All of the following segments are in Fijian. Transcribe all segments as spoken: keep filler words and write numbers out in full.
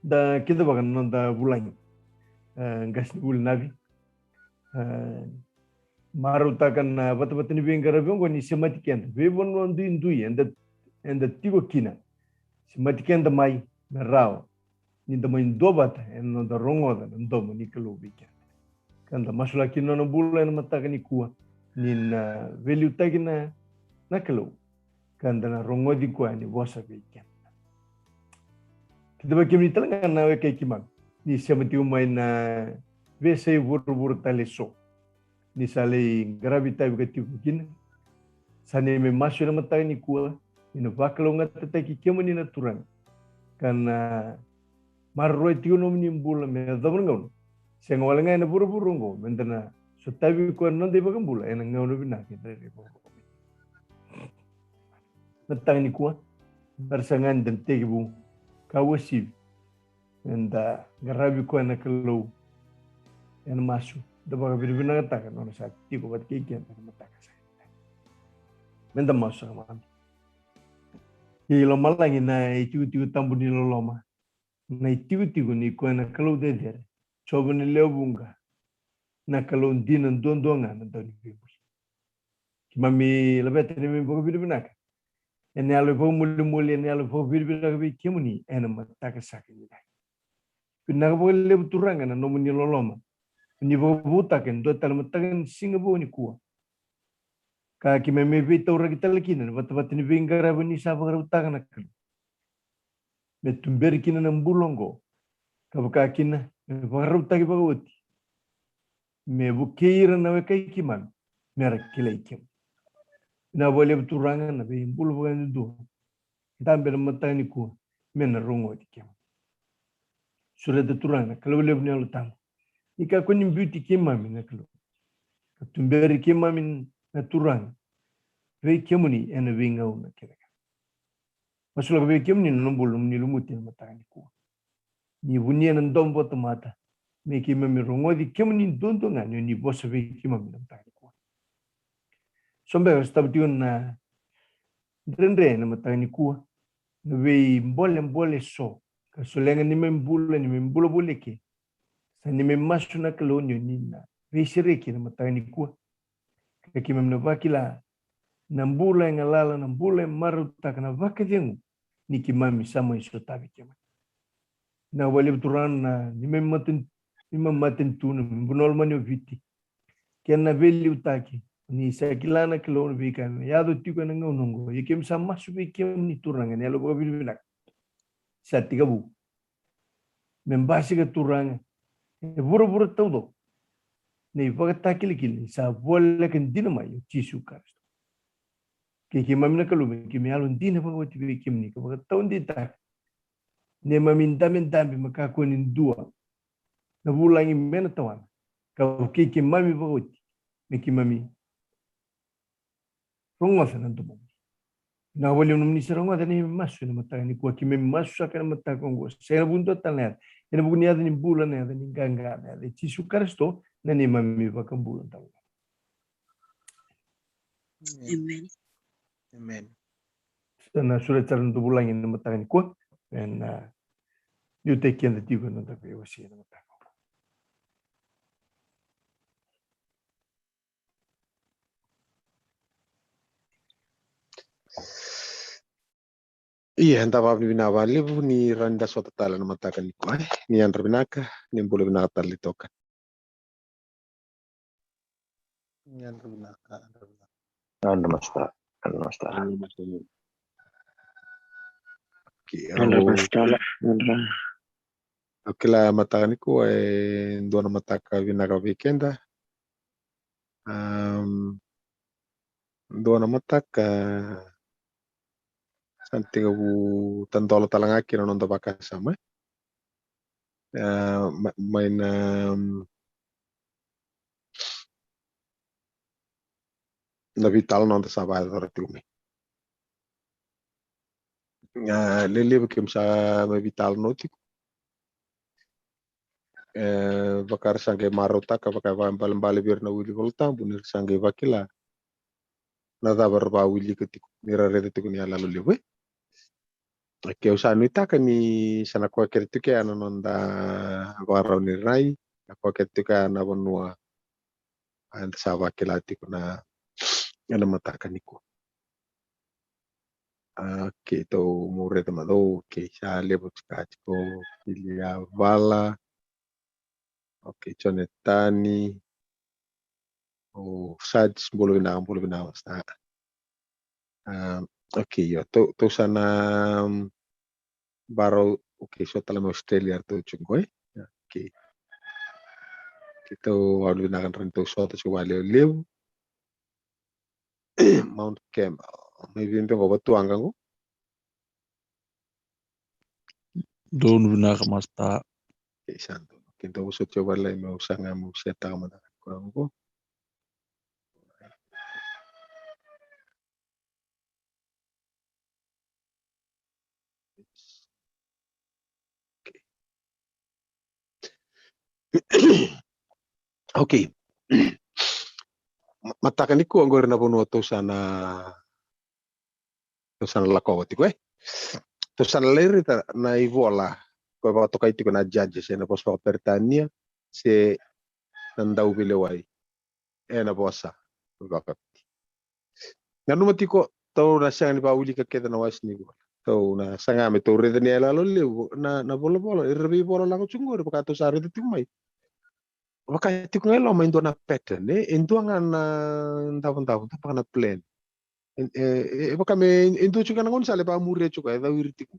Da kidavaka na noda vulagi, e, qasenivuli Navi. E, marautaka na vatavata ni veiqaravi oqo ni semati keda veivanua duidui eda, eda tiko kina. Semati keda mai me rawa ni da mai duavata ena noda rogoca na domo ni Kalou vei keda, ka da masulaki na nona bula ena mataka nikua, ni na veiliutaki na, na Kalou, ka da na rogoci koya ni vosa vei keda. Kidavaki kemuni tale ga na wekai keimami ni sema tiko mai na veiyasai vuravura tale eso, ni sa lai qaravi itavi ka tiko kina. Sa neimami masu ena mataka nikua ni na vakalougatataki kemuni na Turaga, ka na maroroi tiko nomuni bula me yacova na gauna. Sega wale ga ena vuravura oqo, me da na sotavi koya na noda iVakabula ena gauna vinaka eda rairai vakavuka mai. Mataka nikua, me ra saga ni da na tekivu ka uasivi, eda qaravi koya na Kalou ena masu, da vakavinavinakataka na nona sa tiko vata kei keda ena mataka sa. Me da masu saka mada. Kei lomalagi na itikotiko tabu ni loloma, na itikotiko ni koya na Kalou cecere, Jiova ni lewe vuqa, na Kalou dina duadua ga na Dauniveibuli. Keimami laveta neimami vakavinavinaka ena yalo vakamolimoli, ena yalo vakavinavinaka vei kemuni ena mataka saka nikua. Vinaka vakalevu Turaga na nomuni loloma, ni vakavutaka e dua tale mataka ni siga vou nikua, ka keimami veitauraki tale kina na vatavata ni veiqaravi ni sa vakarautaka na Kalou, me tuberi kina na bula oqo, ka vaka kina me vakarautaki vakaoti, me vukei ira na wekai keimami me ra kilai kemuni. Vinaka vakalevu Turaga na veibula vakayadudua. Dabe na mataka nikua me na rogoci kemuni. Sureta Turaga na Kalou levu ni Yalo Tabu, ni kakua ni biuti keimami na Kalou, ka tuberi keimami na Turaga vei kemuni ena veigauna kece ga. Masulaka vei kemuni na nona bula, nomuni lumuti ena mataka nikua. Ni vunia na domo vakatamata, me keimami rogoci kemuni duadua ga ni oni vosa vei keimami na mataka nikua. So beka sotava tiko na dredre na mataka nikua, na veibolebole so ka solega neimami bula, neimami bula voleke. Sa neimami masu na Kalou ni oni na veisereki na mataka nikua, ka keimami na vakila na bula e galala, na bula e marautaka, na vakacegu ni keimami sa mai sotavi kemuni. Vinaka vakalevu Turaga na neimami matan, neimami matanitu, neimami vanua lomani o Viti, kei na veiliutaki. Ni sa kila na Kalou na veika me yaco tiko ena gauna oqo, ia keimami sa masu vei kemuni Turaga ena yalo vakavinavinaka. Sa tekivu me basika Turaga e vuravura taucoko na ivakatakilakila ni sa voleka dina mai o Jisu Karisito. Kei keimami na Kalou, me keimami yalodina vakaoti vei kemuni ka vakataudeitaka neimami dabedabe me kakua ni dua na vulagi me na tawana, ka vukei keimami vakaoti me keimami rogoca na domomuni. Vinaka vakalevu nomuni sa rogoca na neimami masu ena mataka nikua. Keimami masu saka ena mataka oqo, sega na vu dua tale na yaca, ena vuku ni yaca ni bula, na yaca ni qaqa, na yaca i Jisu Karisito, na neimami iVakabula. Amen. Amen. Sa na sureta sara na noda vulagi ena mataka nikua, ena, ah, liutaki keda tiko ena noda veiwasei ena mataka oqo. Ia, da vakavinavinaka vakalevu ni rawa ni da sota tale na mataka nikua, e. Ni yadra vinaka, ni bula vinaka tale toka. Ni yadra vinaka, yadra vinaka. Yadra master, yadra master. Yadra master. Okay, yadra master, yadra. Au kila mataka nikua e dua na mataka vinaka vei keda. Am, dua na mataka sa na tekivu tadola tale ga kina na noda vakasama, e. A, ma-, mai na, am, na veitalanoa da sa vakayacora tiko mai. A, lelevu keimami sa mai veitalanoa tiko. E, vaka ra sa qai marautaka, vaka e vakaibalebale vei ira na wili Vola Tabu, ni ra sa qai vakila na cava ra vakawilika tiko ni ra raica tiko na iyaloyalo levu, e. Okei, au sa nuitaka ni sa na koya kece tiko ya na noda vakarau ni rai, na koya kece tiko ya na vanua eda sa vakila tiko na ena mataka nikua. Okei, tou mo raica mada. Okei, sa levu tiko, tiko Viliavala. Okei, Jonetani. O Saj, bula vinaka, bula vinaka sa. Okei, io, tou sa na varau. Okei, so tale mai Australia ratou tiko qo. Okei, keitou a vinaka ni ratou sota tiko valevu. Mount Campbell mai vei bego vatuaqa qo. Donu vinaka masta. Okei, sa donu. Okei, dou vosoti au vale meu saga meu setaka mada koya qo. Okei. Mataka nikua oqori na vanua tou sa na tou sa na lakova tiko e. Tou sa na lai raica na ivola ko e vakatokai tiko na Judges ena vosa vakaperitania se na Dauveilewai ena vosa vakaviti. Nanuma tiko, tou na sega ni vaulika kece na wasi ni vola. Tou na saga me tou raica ni yaloyalo levu na, na volavola, ira veivola lako tiko qori vaka tou sa raica tiko mai. Vaka tiko ga e loma e dua na pattern e, e dua ga na davodavo, dua vaka na plan. E, e, e vaka me e dua tiko ga na gaunisala e vakamuria tiko, e cawiri tiko.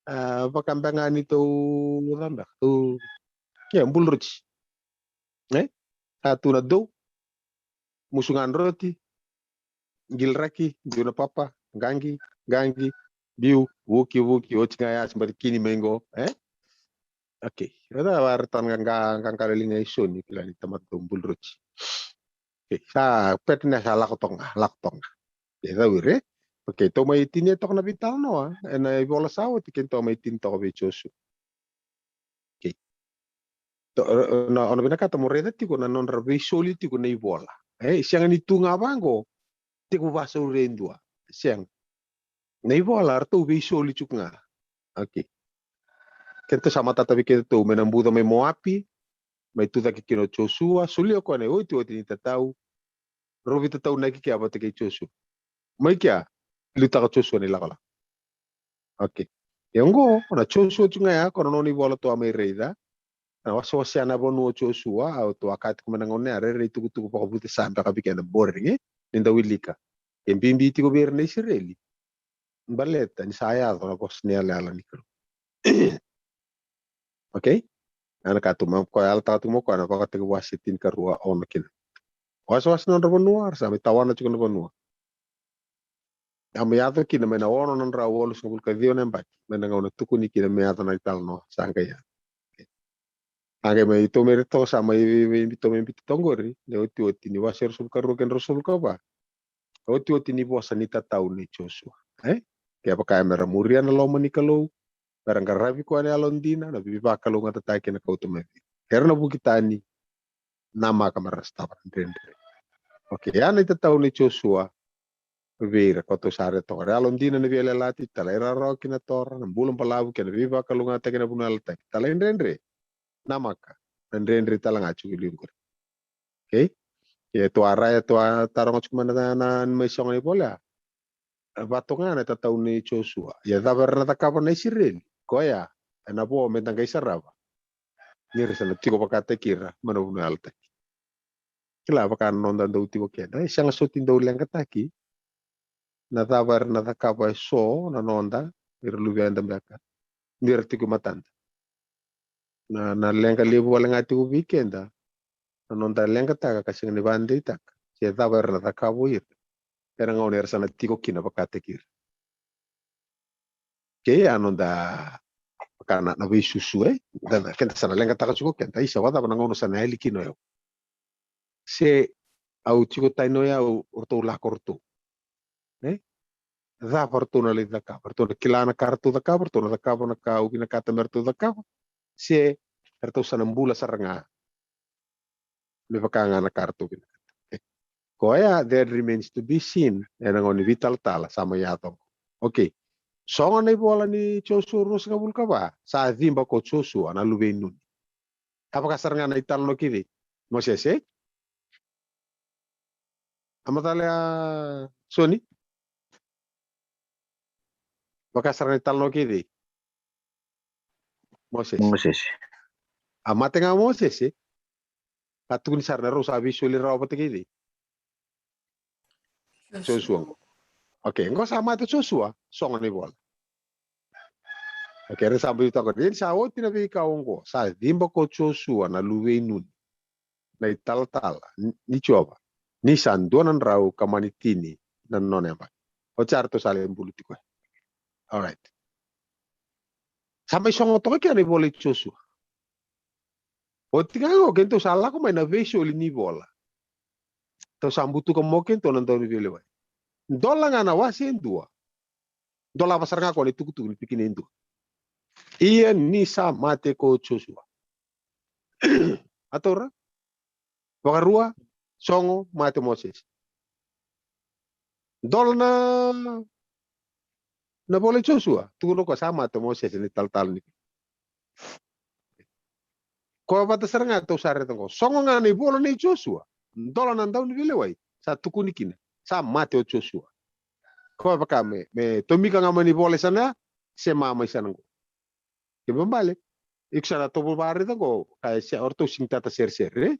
A, vaka beka ga ni tou cabeka, tou, ia, bulroti. E? Sa tu na dou, musu ga na roti, qiliraki, biu na papa, qaqi, qaqi, biu, vuki, vuki, oti ga ya se baci kini mai qo, e? Okei. Eda varaitaka ga, ga, ga qaqalo liga i soni, kila ni tamata dou bulroti. Okei, sa pattern ya sa lako toka ga, lako toka ga. E cawiri e. Okei, tou mai tinia toka na veitalanoa ena ivola sa oti, keitou mai tini toka vei Josua. Okei. Tou, na, o na vinakata mo raica tiko na nodra veisoli tiko na ivola. E, sega ni tu ga vaqo, tekivu vasauri e dua. Sega. Na ivola ratou veisoli tiko ga. Okei. Keitou sa matata vei keitou me na buca mai Moapi, mai tu cake kina o Josua, solia o koya na iotioti ni tatau, rau veitataunaki kea vata kei Josua. Mai kea, liutaka Josua na ilakolako. Okei. Ia oqo, na Josua tiko ga ya, ko na nona ivola tou a mai raica. Na wasewasea na vanua o Josua, a tou a kaya tiko mai na gauna ya, rairai tukutuku vakavucesa beka vei keda, boring e, ni da wilika. E bibi tiko vei ira na Isireli. Baleta ni sa yaco na vosa ni yalayala ni Kalou. Okei? Ena ka tu mai o koya, yalataka tu mai o koya na Vakatekivu wase tinikarua, ono kina. Wasewase na nodra vanua, ra sa mai tawana tiko na vanua. A mai yaco kina mai na ono na drau walusagavulu ka ciwa na yabaki, mai na gauna tukuni kina me yaco na italanoa sa qai yaco. A qai mai tou mai raica toka sa mai vei, vei, tou mai biuta toka qori na iotioti ni wase ruasagavulu ka rua kei na ruasagavulu ka va. Iotioti ni vosa ni tatau nei Josua. E? Kevaka me ra muria na loma ni Kalou, me ra qaravi koya na yalodina, na veivakalougatataki ena kauta mai vei ira. Era na vuki tani, namaka me ra sotava na dredre. Okei, ya na itatau nei Josua vei ira, ko tou sa raica toka. Ra yalodina na veiyalayalati, talairawarawa ki na Tora, na bula balavu kei na veivakalougatataki ena vanua yalataki. Talaidredre, namaka na dredre tale ga tiko i liu qori. Okei? Ia tou a raica, tou a taroga tiko mai na, na, na mai sogo na ivola ya. E vaka toka ga na itatau nei Josua. Ia cava era na cakava na Isireli? Koya, ena vo meda qai sarava. Ni ra sa na tiko vakataki ira mai na vanua yalataki. Kila vaka na noda dau tiko keda. E sega soti dau leqataki na cava era na cakava eso na noda, ira luveda beka. Ni ra tiko i matada. Na, na leqa levu wale ga tiko vei keda. Na noda leqataka ka sega ni vakadeitaka se cava era na cakava o ira ena gauna era sa na tiko kina vakataki ira. Kei a noda vaka na, na veisusu e. Da, da, keda sa na leqataka tiko keda, isa, vakacava na gauna sa na yali kina o yau? Se au tiko tani o yau, o ratou lako o ratou. E? Cava ratou na lai cakava? Ratou na kila na ka ratou cakava, ratou na cakava na ka au vinakata me ratou cakava? Se ratou sa na bula sara ga me vaka ga na ka ratou vinakata? Okei. Koya, that remains to be seen. Ena gauna ni veitalatala sa mai yaco. Okei. Sogo na ivola ni Josua ruasagavulu ka va, sa ciba ko Josua na luve i Nuni. A vaka sara ga na italanoa kei cei? Mosese. A matale a Soni. Vaka sara ga na italanoa kei cei? Mosese. Mosese. A mate ga Mosese. A tukuni sara na rau sa veisoli rawa vata kei cei? Josua. Josua qo. Okay, qo sa mate Josua, sogo na ivola. Okay, era sa biuta qo. Ia ni sa oti na veika oqo, sa ciba ko Josua na luve i Nuni na italatala ni Jiova, ni sa dua na drau ka mani tini na nona yabaki. Oti sa ratou sa lai bulu tiko. Alright. Sa mai sogo toka kina na ivola i Josua. Oti ga qo, keitou sa lako mai na veisoli ni vola. Tou sa butuka mo keitou na Dauniveilewai. Dola ga na wase e dua. Dolava sara ga ko na itukutuku ni tikina e dua. Ia ni sa mate ko Josua. A taura. Vakarua, sogo, mate Mosese. Dola na, na vola i Josua, tukuna ko sa mate Mosese ni talatala ni. Ko vata sara ga tou sa reta qo. Sogo ga na ivola nei Josua. Dola na Dauniveilewai. Sa tukuni kina. Sa mate o Josua. Ko vaka me, me tomika ga mai ni vola i sana, se mama i sana qo. Ke me bale. Iko sa na tovo vareta qo. Ka e se, oratou sing tata seresere, e?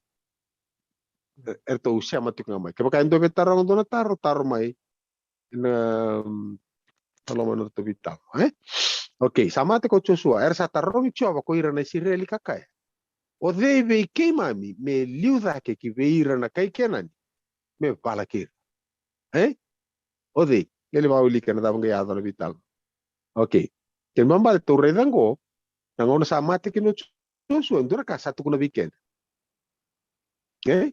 E, eratou sema tiko ga mai. Kevaka e dua vei taroga dua na taro, taro mai. Na, mm, talo mai na tovi talo, e? Okay, sa mate ko Josua, era sa tarogi Jiova ko ira na Isireli ka kaya, o cei vei keimami me liu cake ki vei ira na kai Kenani me vala kei ira? E? O cei? Qai lai vakawilika na cava qai yaco na veitalo. Okay. Kena ibalebale tou raica qo, na gauna sa mate kina o Josua, dua na ka sa tukuna vei keda. E?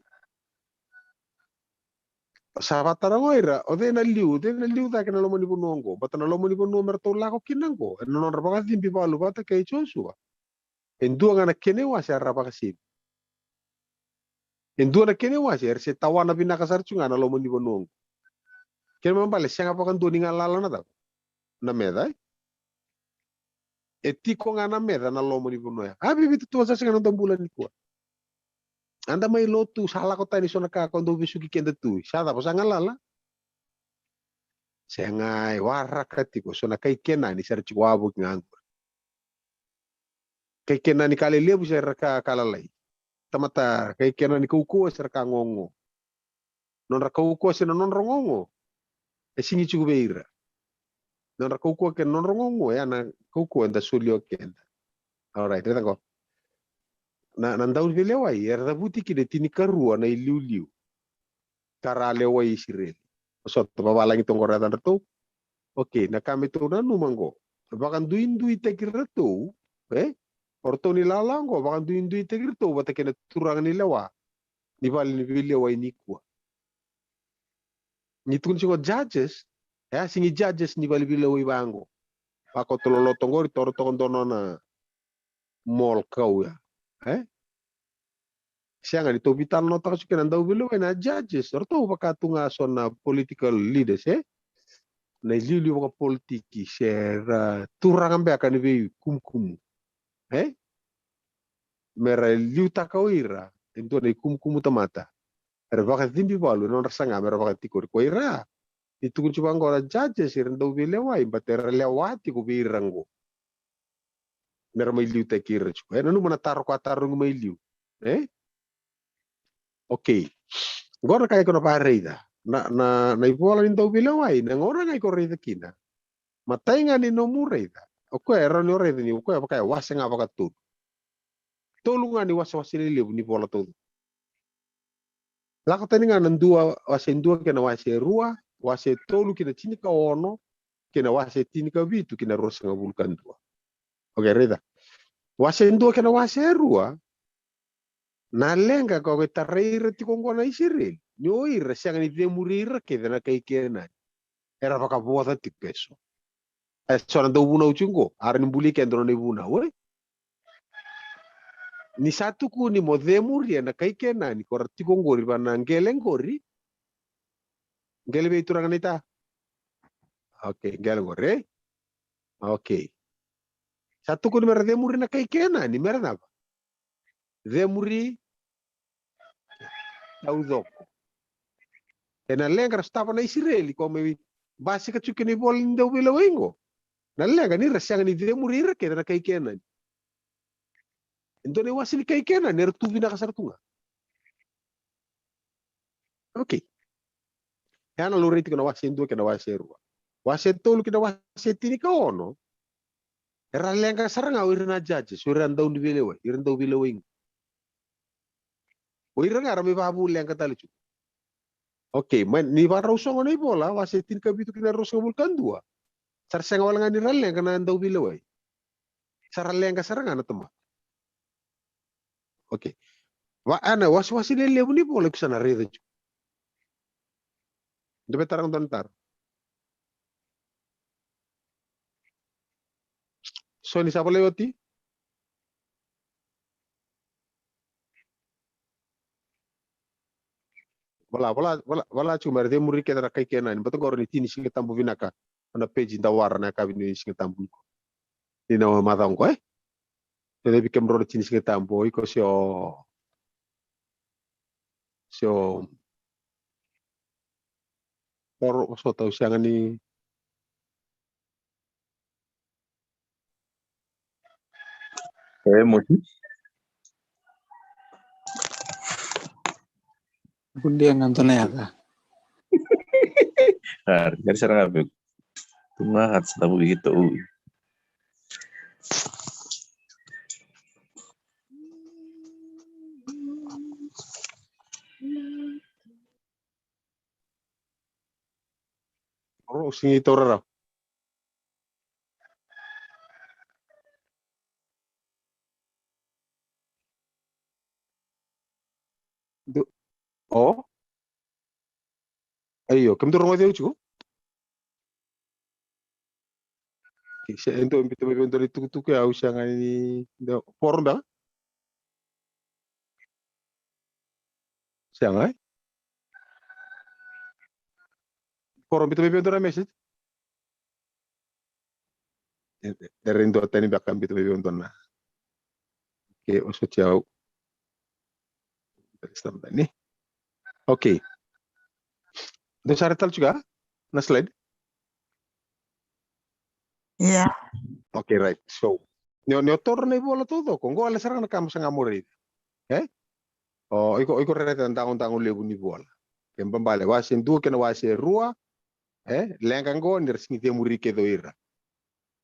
Sa vatara qo ira, o cei na liu, o cei na liu cake na loma ni vanua qo, bata na loma ni vanua me ratou lako kina qo, ena nodra vakacibi valu vata kei Josua. E dua ga na kena iwase era vakasevi. E dua na kena iwase era se tawana vinaka sara tu ga na loma ni vanua qo. Kena ibalebale sega vakadua ni galala na cava? Na meca, e? E tiko ga na meca na loma ni vanua ya. A vivitutua sa sega na noda bula nikua. Eda mai lotu sa lako tani so na ka ko dau vesuki keda tu. Sa cava, sa galala? Sega, e waraka tiko so na kai Kenani sa ra tiko wavoki ga qo. Kai Kenani ka lelevu se ra ka, ka lalai. Tamata kai Kenani kaukauwa se ra ka gogo. Nodra kaukauwa se na nodra gogo. E sigi tiko vei ira. Nodra kaukauwa kei na nodra gogo, ya na kaukauwa eda solia o keda. Alright, raica qo. Na, na Dauniveilewai, era cavuti kina e tinikarua na iliuliu. Ka ra lewai Isireli. Sota vavalagi toqo ra yacadratou. Okay, na ka me tou nanuma qo. Vakaduiduitaki ratou, e? O ratou ni lala qo, vakaduiduitaki ratou vata kei na turaga ni lewa ni vale ni veilewai nikua. Ni tukuni tiko Judges, e a sigi Judges ni vale ni veilewai vaqo. Vakoto loloto qori, toro toka dua nona mall kau ya. E? Sega ni tou veitalanoataka tiko kina na Dauniveilewai na Judges, ratou vaka tu ga so na political leaders, e? Na iliuliu vakapolitiki se ra turaga beka ni veikumukumu. E? Me ra liutaka o ira e dua na ikumukumu tamata. Era vakacibi valu, e nodra saga me ra vakatikori ko ira. Ni tukuni tiko vaqo na Judges, era Dauniveilewai, but era lewa tiko vei ira qo. Me ra mai liutaki ira tiko. E nanuma na taro ko a tarogi mai liu. E? Okay. Qo na ka iko na vakaraica. Na, na, na ivola ni Dauniveilewai, na gauna ga iko raica kina. Matai ga ni nomu raica. O koya e rawa ni o raica ni, o koya vaka e wase ga vakatolu. Tolu ga ni wasewase lelevu ni vola taucoko. Lako tani ga na dua, wase dua kei na wase rua, wase tolu kei na tinikaono, kei na wase tinikavitu kei na ruasagavulu ka dua. Okay, raica. Wase dua kei na wase rua, na leqa ka qai tarai ira tiko qo na Isireli. Ni o ira sega ni cemuri ira kece na kai Kenani. Era vakavoca tiko e so. E so na dauvunau tiko qo, a rawa ni buli keda nona ivunau, e? Ni sa tukuni mo cemuria na kai Kenani, ko ra tiko qori va na qele qori. Qele vei turaga naita. Okay, qele qori, e? Okay. Sa tukuni me ra cemuri na kai Kenani, me ra cava? Cemuri taucoko. Ena leqa ra sotava na Isireli, ko mai basika tiko kina ivola ni dauveilewai qo. Na leqa ni ra sega ni cemuri ira kece na kai Kenani. E dua na iwase ni kai Kenani era tu vinaka sara tu ga. Okay. E a na laurai tiko na wase e dua kei na wase e rua. Wase e tolu kei na wase e tinikaono. Era leqa sara ga o ira na judges, o ira na dauniveilewai, ira na dauveilewai. O ira ga era mai vavu leqa tale tu. Okay, mai ni vakarau sogo na ivola, wase tinikavitu kei na ruasagavulu ka dua. Sa ra sega wale ga ni ra leqa na dauveilewai. Sa ra leqa sara ga na tamata. Okay. Va, a na wasewase lelevu ni vola iko sa na raica tiko. Dou via tara ga dua na taro. So ni sa volai oti. Vola, vola, vola, vola tiko me ra cemuri kece na kai Kenani. Baleta qori ni tini Siga Tabu vinaka. Na peji dau wara na yakavi ni Siga Tabu qo. Ni na macawa qo, e? Kei na vei kemudrau na tini Siga Tabu, o iko se o, se o, oro, o so tau sega ni. E, Moti. Budia ga dua na yaca. Ari, ari sara ga vei. Tu ga ka sa tabu vei keitou. Oro, o sigi taura rawa. Du-, o? Io, kemudou rogoci au tiko? Ke se e dua e biuta mai vei au e dua na itukutuku, au sega ni dau, forum beka? Sega, e? Forum, biuta mai vei au e dua na message. E, e, era e dua tani beka biuta mai vei au e dua na. Ke o soti au. Ni. Okay. Dou sa rai tale tiko ga na slide? Ia. Okay, right. So, ni o, ni o taura na ivola taucoko, qo wale sara ga na ka mo sa ga mo raica. E? O, iko, iko raica na dagodago levu ni vola. Ke babale, wase dua kei na wase rua. E? Leqa qo ni ra sigi cemuri kece o ira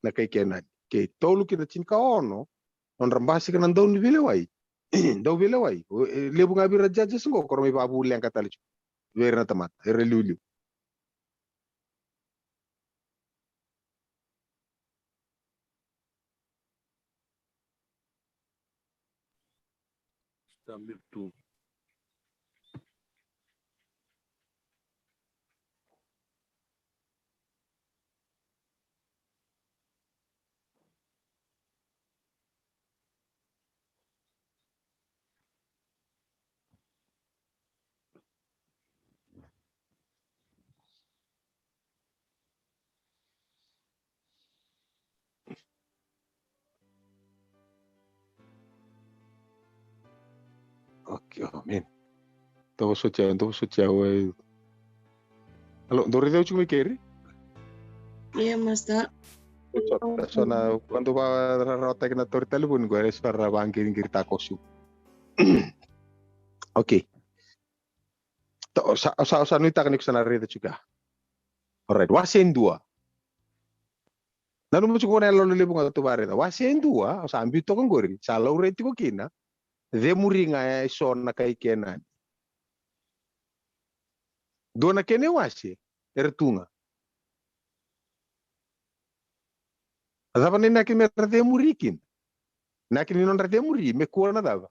na kai Kenani. Kei tolu ki na tinikaono, nodra basika na dauniveilewai. Dauveilewai. O, e, levu ga vei ira judges qo, ko ra mai vavu leqa tale tiko vei ira na tamata, era liuliu. Okay, amen. Dou vosoti au, dou vosoti au, e. Alo, dou raici au tiko mai keri? Ia, Master. So, so na, kua dou vararawataki na tauri talevoni qo, e so ra vaqiriqiri takosu. Okay. Sa, sa, sa nuitaka ni ko sa na raica tiko ga. Alright, wase dua. Nanuma tiko na yaloyalo levu ga tou vakaraica. Wase dua, o sa biu toka qori, sa laurai tiko kina, cemuri ga e so na kai Kenani. Dua na kena iwase, era tu ga. A cava na inaki me ra cemuri kina? Inaki ni nodra cemuri, me kua na cava?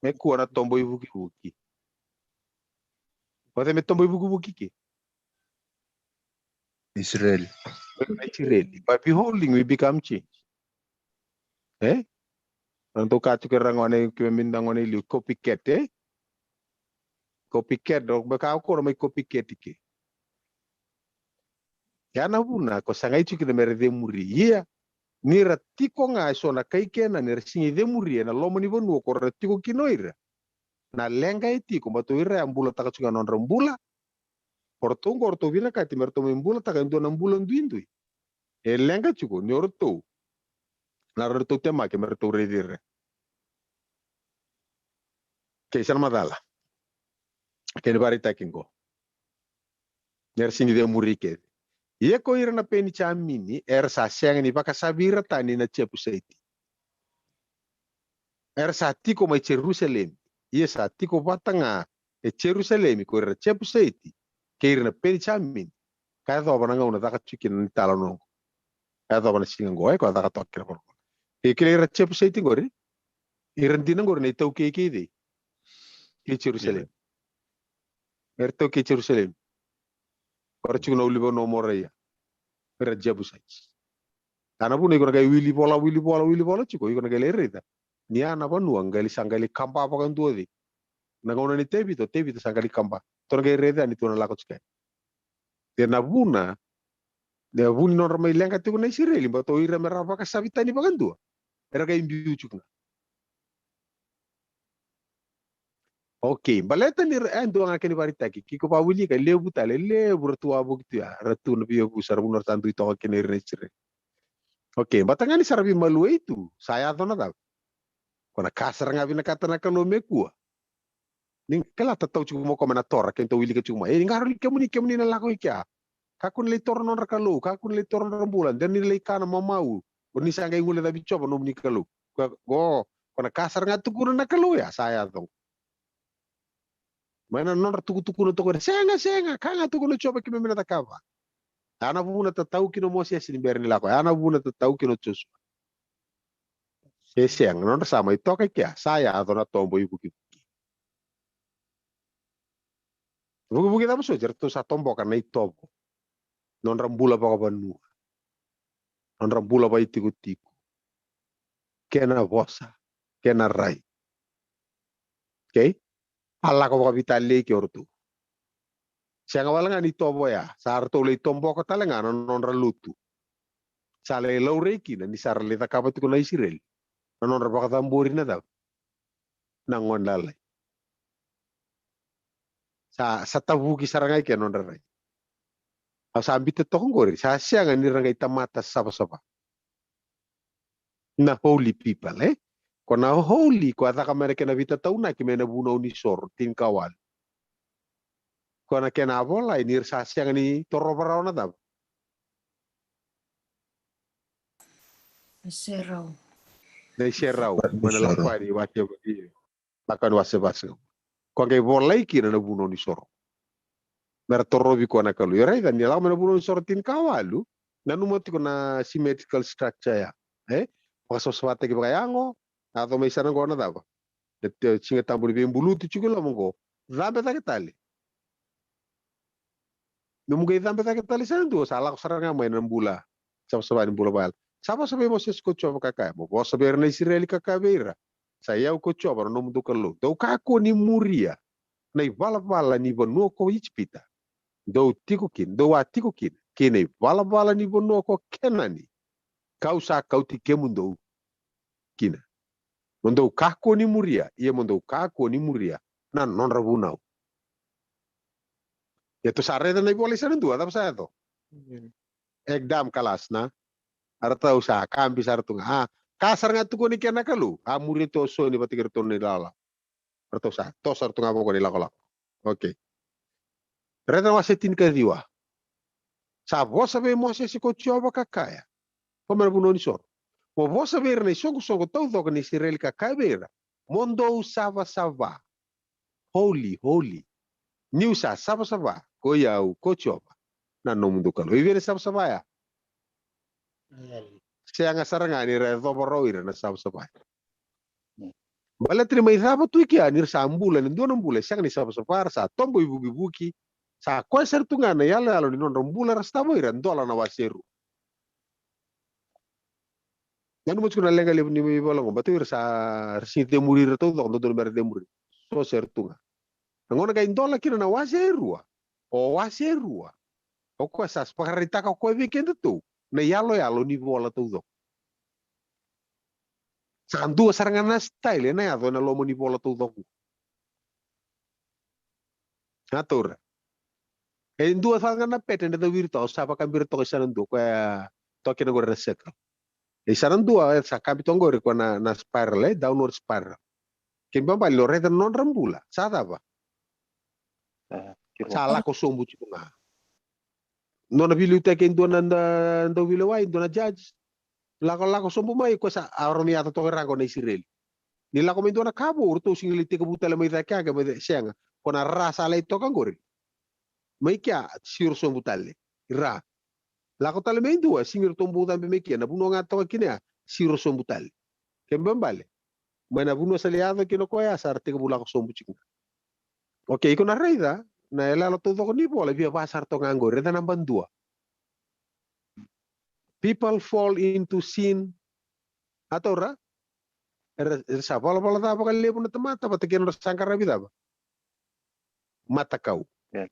Me kua na tobo ivukivuki. O cei me tobo ivukivuki ke? Isireli. Isireli. By beholding, we become changed. E? Na nodratou kaya tiko era gone, keimami na gone i liu, copycat, e? Copycat, o beka o koya mai copycat i ke. Ya na vuna ko sa qai tiko kina me ra cemuri. Ia ni ra tiko ga e so na kai Kenani, ni ra sigi cemuri ena loma ni vanua ko ra tiko kina o ira. Na leqa e tiko, baleta o ira ya bulataka tiko ga na nodra bula. O ratou oqo ratou vinakati me ratou mai bulataka e dua na bula duidui. E leqa tiko ni o ratou na ratou temaki me ratou raici ira. Kei sa na macala. Kei na vakaraitaki oqo. Ni ra sigi cemuri kece. Ia ko ira na Penijamini era sa sega ni vakasavi ira tani na Jepusaiti. Era sa tiko mai Jerusalemi. Ia sa tiko vata ga e Jerusalemi ko ira na Jepusaiti kei ira na Penijamini. Ka yacova na gauna caka tiko kina na italanoa oqo. Ka yacova na siga oqo, e, ko a caka toka kina na vanua. Kei kila ira Jepusaiti oqori, ira dina oqori na itaukei kei cei? Kei Jerusalemi. Era taukei Jerusalemi. Ko ra tiko na ulunivanua o Moraia. Era Jebusaiti. A na vuna iko na qai wili vola, wili vola, wili vola tiko, iko na qai lai raica ni a na vanua qai lai sa qai lai kaba vakadua o cei. Na gauna nei Tevita, o Tevita sa qai lai kaba. Tou na qai raica ni tou na lako tiko yani. Ia na vuna, na vu ni nodra mai leqa tiko na Isireli, baleta o ira me ra vakasavi tani vakadua, era qai biu tiko ga. Okei, baleta ni ra, e dua ga kena ivakaraitaki, ke ko vakawilika, e levu tale, e levu ra tu wavoki tu ya, ra tu na veiyavusa, ra vuna ra sa dui toka kina ira na Isireli. Okei, baleta ga ni sa ra veimaluwai tu, sa yaco na cava? Ko na ka sara ga vinakata na Kalou me kua. Ni kila, tatau tiko mai o koya mai na Tora, kedatou wilika tiko mai. E, ni qarauni kemuni, kemuni na lako i kea. Kakua ni lai toro na nodra kalou, kakua ni lai toro na nodra bula, de ni lai kana mamau, o ni sa qai guilecavi Jiova nomuni Kalou. Ko, ko, ko na ka sara ga tukuna na Kalou ya, sa yaco. Mai na nodra tukutukuna toka, sega, sega, ka ga tukuna o Jiova keimami na cakava. A na vuna tatau kina o Mosese ni bera ni lako, a na vuna tatau kina o Josua. Se sega, nodra sa mai toka i kea, sa yaco na tobo ivukivuki. Vukivuki cava soti? Eratou sa toboka na itovo, nodra bula vakavanua, nodra bula vakaitikotiko, kena vosa, kena rai. Okei? A lako vakaveitalia i ke o ratou. Sega wale ga ni tovo ya, sa ratou lai toboka tale ga na nodra lotu. Sa lai laurai kina ni sa ra lai cakava tiko na Isireli na nodra vakacabori na cava? Na gone lalai. Sa, sa tavuki sara ga i ke na nodra rai. Au sa bita toka oqori, sa sega ni ra qai tamata savasava. Na holy people, e? Ko na holy, ko a caka mai na kena veitataunaki mai na Vunau ni Soro tinikawalu. Ko na kena a volai ni ra sa sega ni torova rawa na cava? Na iserau. Na iserau. Mai na Lakoni wase, io. Lakoni wase vasagavulu. Ko a qai volai kina na Vunau ni Soro. Me ra torovi koya na Kalou. Io, raica, ni lako mai na Vunau ni Soro tinikawalu, nanuma tiko na symmetrical structure ya. E? Vakasavasavataki vakayago, a yaco mai sa na qo na cava? Na, e, Siga Tabu ni veibuluti tiko i loma qo. Cabe cake tale. Nomu qai cabe cake tale sa na dua, sa lako sara ga mai na bula savasava ni bula vakayalo. Sa vosa vei Mosese ko Jiova ka kaya, mo vosa vei ira na Isireli ka kaya vei ira, sa i au ko Jiova na nomudou Kalou. Dou kakua ni muria na ivalavala ni vanua ko Ijipita dou tiko kina, dou a tiko kina, kei na ivalavala ni vanua ko Kenani, ka'u sa kauti kemudou kina. Mo dou kakua ni muria, ia mo dou kakua ni muria na nodra vunau. Ia tou sa raica na ivola i sa na dua, cava sa yaco? Ekdam kalas, na. A ratou sa kabi sara tu ga. A, ka sara ga tukuni kina na Kalou, a muri ratou o Soni vata kei ratou na ilakolako. Ratou sa toso sara tu ga vaqo na ilakolako. Okei. Raica na wase tinikaciwa. Sa vosa vei Mosese ko Jiova ka kaya, ko mai na Vunau ni Soro, mo vosa vei ira na isoqosoqo taucoko ni Isireli ka kaya vei ira, mo dou savasava. Holy, holy. Ni'u sa savasava, ko i au ko Jiova na nomudou Kalou. I vei na savasava ya? Sega sara ga ni ra yacova rawa o ira na savasava ya. Baleta ni mai cava tu i kea ni ra sa bula ena dua na bula e sega ni savasava, ra sa tobo ivukivuki. Sa koya sara tu ga na iyaloyalo ni nodra bula era sa tava o ira, dola na wase rua. Nanuma tiko na leqa levu ni ivola qo, baleta o ira sa, ra sega ni cemuri ira taucoko, dodonu me ra cemuri. So sara tu ga. Na gauna qai dola kina na wase rua, o wase rua, O koya sa vakaraitaka o koya vei kedatou na iyaloyalo ni vola taucoko. Sa dua sara ga na style ena yaco ena loma ni vola taucoko. Na taura. E dua sara ga na pattern eda cau viri toka, sa vakabira toka i sana dua, koya toka kina qori na circle. I sana dua, e sa kabi toka qori koya na, na spiral, e downward spiral. Kena ibalebale ni o raica na nodra bula, sa cava? Sa lako sobu tiko ga. Nona veiliutaki e dua na da-, dauveilewai, dua na judge. Lako, lako sobu mai, koya sa, a rawa ni yaco toka i ra qo na Isireli. Ni lako mai dua na ka vou, ratou sega ni lai tekivu tale mai cake, a ke mai cake, sega. Ko na ra sa lai toka qori. Mai kea, siro sobu tale. I ra. Lako tale mai dua, sega ni ratou bau cabe mai kea, na vanua ga toka kina ya, siro sobu tale. Kena ibalebale. Mai na vanua sa lai yaco kina o koya, sa ra tekivu lako sobu tiko ga. Okay, iko na raica, na iyaloyalo taucoko ni vola, via va sara toka ga qori, raica naba dua. People fall into sin. A taura? Era, era sa valavala ca vakalevu na tamata, vata kei na nodra sa qaravi cava? Matakau. Yeah.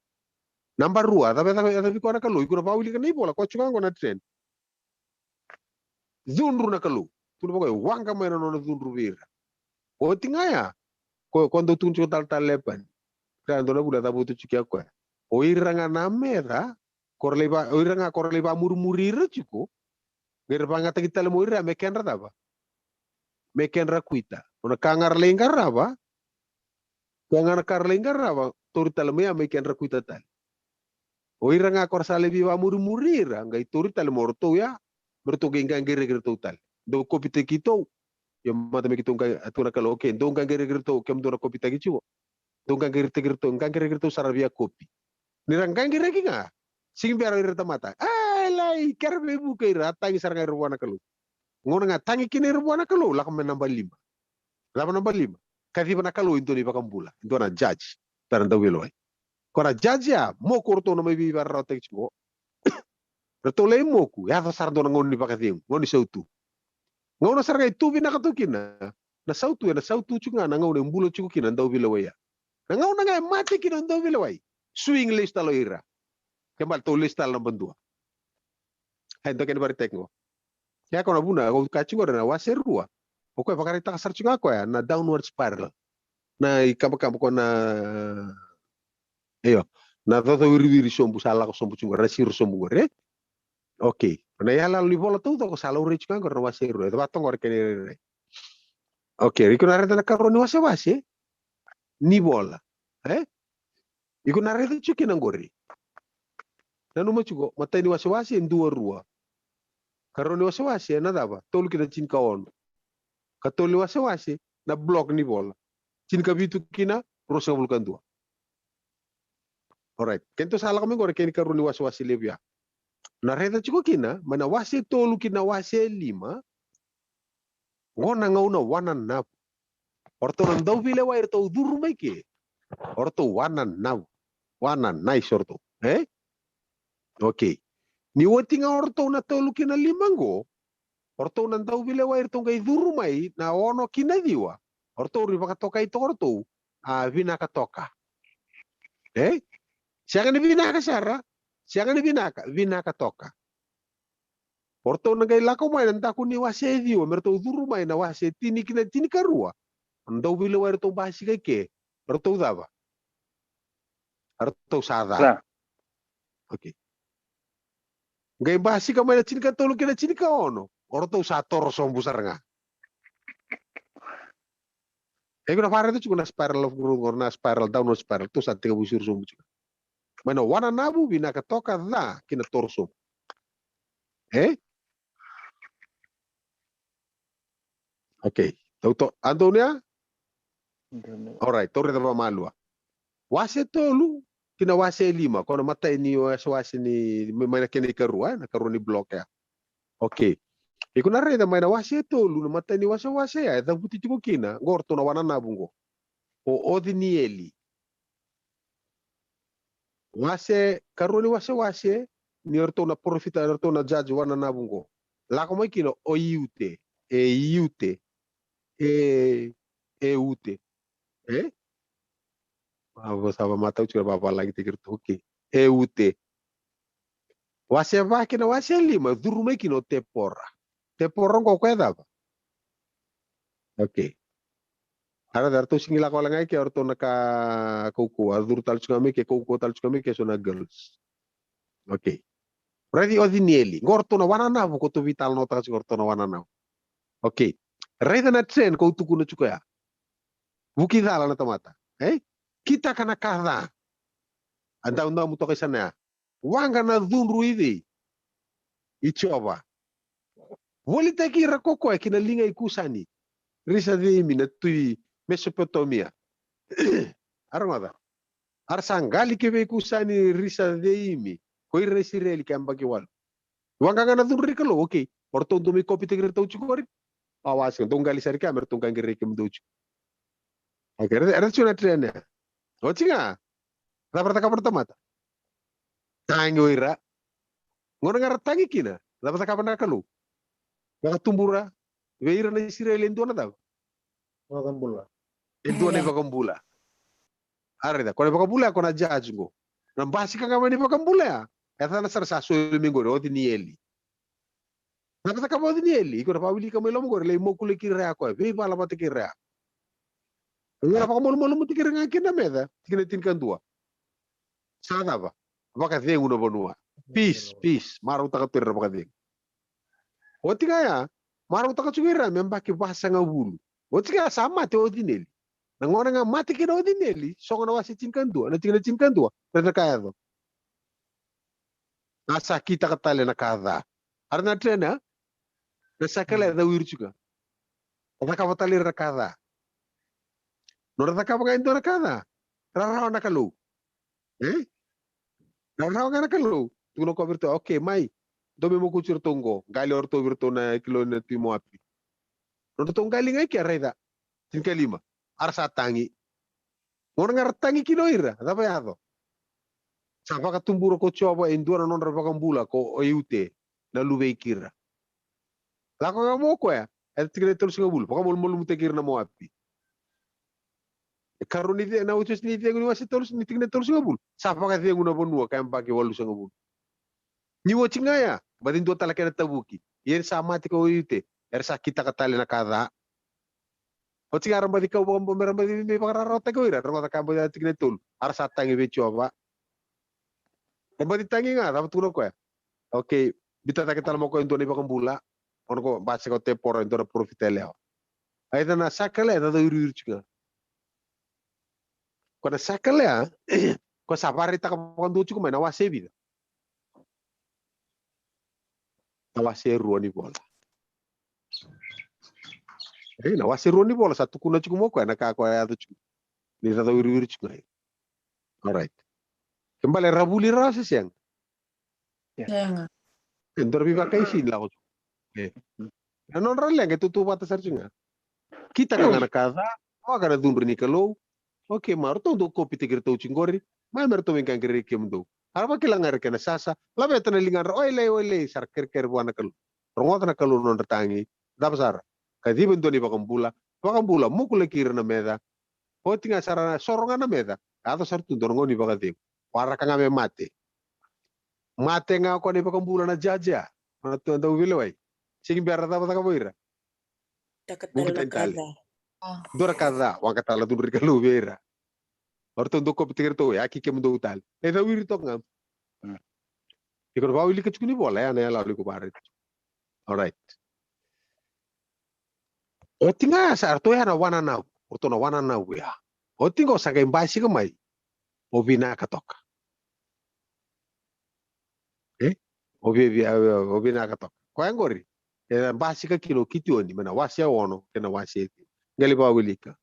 Naba rua, cava, cava, cava vei koya na Kalou, iko na vawilika na ivola, koya tiko ga qo na trend. Cudru na Kalou. Tukuna vaqo, e waqa mai na nona cudru vei ira. Oti ga ya, ko, ko dau tukuna tiko talatala Lepani. Ka dua na vula e cavuta tiko ya koya. O ira ga na meca, ko ra lai va, o ira ga ko ra lai vamurimuri ira tiko, qai ra vagataki tale mai o ira me kedra cava? Me kedra kuita. Nona ka ga ra lai qarava, koya ga na ka ra lai qarava, tauri tale mai ya me kedra kuita tale. O ira ga ko ra sa lai veivamurimuri ira, qai tauri tale mai o ratou ya, me ratou qai qaqiraki iratou tale. Dou kopitaki keitou, ia mata me keitou qai, a tukuna na Kalou, okay, dou qaqiraki iratou, kemudou na kopitaki tiko. Dou qaqiraki iratou, qaqiraki iratou sara via kopi. Ni ra qaqiraki ga, sega ni bera o ira na tamata. A, e lai, kere veivuke ira, a tagi sara ga ira vua na Kalou. Gauna ga tagi kina ira vua na Kalou, lako mai naba lima. Cava naba lima? Kaciva na Kalou e dua na iVakabula, e dua na judge, tara na dauveilewai. Ko na judge ya, moku o ratou na mai veivakararawataki tiko. Ratou lai moku, yaco sara dua na gauna ni vakacegu, gauna ni sautu. Gauna sara ga e tu vinaka tu kina na sautu, ena sautu tiko ga na gauna e bula tiko kina na dauveilewai ya. Na gauna ga e mate kina na dauveilewai, swing lesu tale o ira. Kena ibalebale tou lesu tale naba dua. Ai, dua kena vakaraitaki qo. Ia ko na vuna, ko ka tiko qori na wase rua. O koya vakaraitaka sara tiko ga koya na downward spiral. Na ikabakaba ko na, io, na caucau wiriwiri sobu sa lako sobu tiko qori, na siro sobu qori, e? Okay. Na iyaloyalo ni vola taucoko sa laurai tiko ga qori na wase rua. E cava toka qori kena irairai. Okay, iko na raica na karua ni wasewase ni vola. E? Iko na raica tiko kina qori. Nanuma tiko, matai ni wasewase e dua, rua. Karua ni wasewase na cava? Tolu ki na tinikaono. Katolu ni wasewase na block ni vola. Tinikavitu ki na ruasagavulu ka dua. Alright. Keitou sa lako mai qori kei na karua ni wasewase levu ya. Na raica tiko kina, mai na wase tolu ki na wase lima, qo na gauna wananavu. O ratou na dauveilewai, ratou curu mai ke. O ratou wananavu. Wananais o ratou. E? Okay. Ni oti ga o ratou na tolu ki na lima qo, o ratou na dauveilewai, ratou qai curu mai na ono ki na ciwa. O ratou ni vakatokai toka o ratou a vinaka toka. E? Sega ni vinaka sara, sega ni vinaka, vinaka toka. O ratou na qai lako mai na daku ni wase e ciwa, me ratou curu mai na wase tini ki na tinikarua. Na dauveilewai ratou basika i ke, ratou cava? Ratou sa ca. Ca. Okay. Qai basika mai na tinikatolu ki na tinikaono, o ratou sa toro sobu sara ga. E, iko na vakaraica tiko na spiral of growth, or na spiral, downward spiral, tou sa tekivu siro sobu tiko. Mai na wananavu, vinaka toka, ca, ki na toro sobu. E? Okay. Tou to, a donu ya? Donu. Alright, tou raica vakamalua. Wase tolu ki na wase lima, ko na matai ni wasewase ni, mai, mai na kena ikarua, e, na karua ni block ya. Okay. Iko na raica mai na wase tolu, na matai ni wasewase ya, e cavuti tiko kina, qo o ratou na wananavu qo. O Ocinieli. Wase, karua ni wasewase, ni o ratou na parofita, o ratou na judge wananavu qo. Lako mai kina o Iute, e Iute, e Eute. E? A, vo sa vamatau tiko, vavalagi tiko iratou, okay. Eute. Wase va kei na wase lima, curu mai kina o Tepora. Tepora oqo o koya e cava? Okay. Era, era tou sigi lako wale ga i ke, o ratou na ka kaukauwa, a curu tale tiko ga mai ke, kaukauwa tale tiko ga mai ke, so na girls. Okay. Raici Ocinieli. Qo o ratou na wananavu, ko tou veitalanoataka tiko o ratou na wananavu. Okay. Raica na trend ko tukuna tiko ya. Vuki cala na tamata. Eh? Kitaka na ka ca. A daudamu toka i sana ya. Waqa na cudru i cei? I Jiova. Volitaki ira ko koya ki na liga i Kusani, Risaceimi na tui Mesopotamia. A rogoca. A ra sa qali ki vei Kusani, Risaceimi, ko ira na Isireli ka yabaki walu. Waqa ga na cudru ni Kalou, okay. O ratou dau mai kopitaki iratou tiko qori. A wase, dou qali sara i kea me ratou qaqirei kemudou tiko. Okay, era, era tiko na trend ya. Oti ga. Cava ra cakava na tamata? Tagi o ira. Gauna ga ra tagi kina, cava cakava na Kalou? Vakatubura vei ira na Isireli e dua na cava? Vakabula. E dua na ivakabula. A raica, ko na ivakabula ya, ko na judge qo. Na basika ga mai na ivakabula ya. E cava na sara sa soli mai qori, Ocinieli. Cava cakava o Ocinieli? Iko na vakawilika mai loma qori, lai mokulaki ira ya koya, veivala vata kei ira ya. Qo na vakamalumalumutaki ira ga kina na meca, tikina tinikadua. Sa cava? Vakacegu na vanua. Peace, peace. Marautaka tu ira na vakacegu. Oti ga ya, marautaka tiko ira me yabaki vasagavulu. Oti ga ya sa mate o Ocinieli. Na gauna ga mate kina o Ocinieli, sogo na wase tinikadua, na tikina tinikadua, raica na ka yaco. A sa kitaka tale na ka ca. A raica na trend ya? Na sakala e cau iri tiko ga. A cakava tale ira na ka ca. Nodra cakava ga e dua na ka ca. Rarawa na Kalou. Eh? Rarawa ga na Kalou. Tukuna o koya vei iratou, okay, mai. Dou mai mokuti iratou qo. Qali o iratou vei iratou na kiloni na tui Moapi. Nodratou qali ga i kea, raica. Tinikalima. A ra sa tagi. Gauna ga ra tagi kina o ira, cava yaco? Sa vakatubura ko Jiova e dua na nodra vakabula ko Eute, na luve i Kira. Lako ga mai o koya, e tikina e tolusagavulu, vakamalumalumutaki ira na Moapi. E karua ni ce-, na iotioti ni cegu ni wase tolu, ni tikina e tolusagavulu. Sa vakacegu na vanua ka yabaki walusagavulu. Ni oti ga ya, baci dua tale kena tavuki. Ia ni sa mate ko Eute, era sa kitaka tale na ka ca. Oti ga ra baci kau vaka-, me ra baci mai vakararawataki o ira, rogoca ka baci a tikina e tolu. A ra sa tagi vei Jiova. Ra baci tagi ga, cava tukuna o koya? Okay, biuta cake tale mai o koya e dua na ivakabula. Gauna qo basika o Tepora e dua na parofita yalewa. A raica na sakala ya, cau iriiri tiko ga. Ko na sakala ya, ko sa vakaraitaka vakadua tiko mai na wase e vica? Na wase e rua ni Vola. Ei, na wase e rua ni Vola sa tukuna tiko mai o koya na ka ko yaco tiko. Ni cau iriiri tiko ga. All right. Ke bale ra vuli rawa se sega? Sega. E dua na veivakaisini lako tu. E. Na nodra leqa e tautauvata sara tiko ga. Kitaka ga na ka ca, waqa na cudru ni Kalou. Okay, ma ratou dau kopitaki iratou tiko qori. Mai me ratou mai qaqirei kemudou. A ra vakila ga ira kena sasa. Laveta na ligadra. Oilei, oilei, sa ra kerekere vua na Kalou. Rogoca na Kalou na nodra tagi. Cava sara? Kaciva e dua na ivakabula. Vakabula, mokulaki ira na meca. Oti ga sa ra soro ga na meca. Yaco sara tu dua na gauna ni vakacegu. Waraka ga me mate. Mate ga o koya na ivakabula na judge ya. Na tu dau veilewai. Sega ni bera cava cakava o ira. Vuki tani tale. Dua na ka ca, waqa tale na cudru ni Kalou vei ira. O ratou dau kopitaki iratou, yaki kemudou tale. E cau iri toka ga. Iko na vakawilika tiko ni Vola ya, na yaloyalo iko vakaraica. All right. Oti ga ya sa ratou ya na wananavu, o ratou na wananavu ya. Oti qo sa qai basika mai o Vinaka toka. E? O vi, vi, o Vinaka toka. Koya qori e basika kina o Kitioni mai na wase e ono kei na wase e tini. Qai lai vakawilika.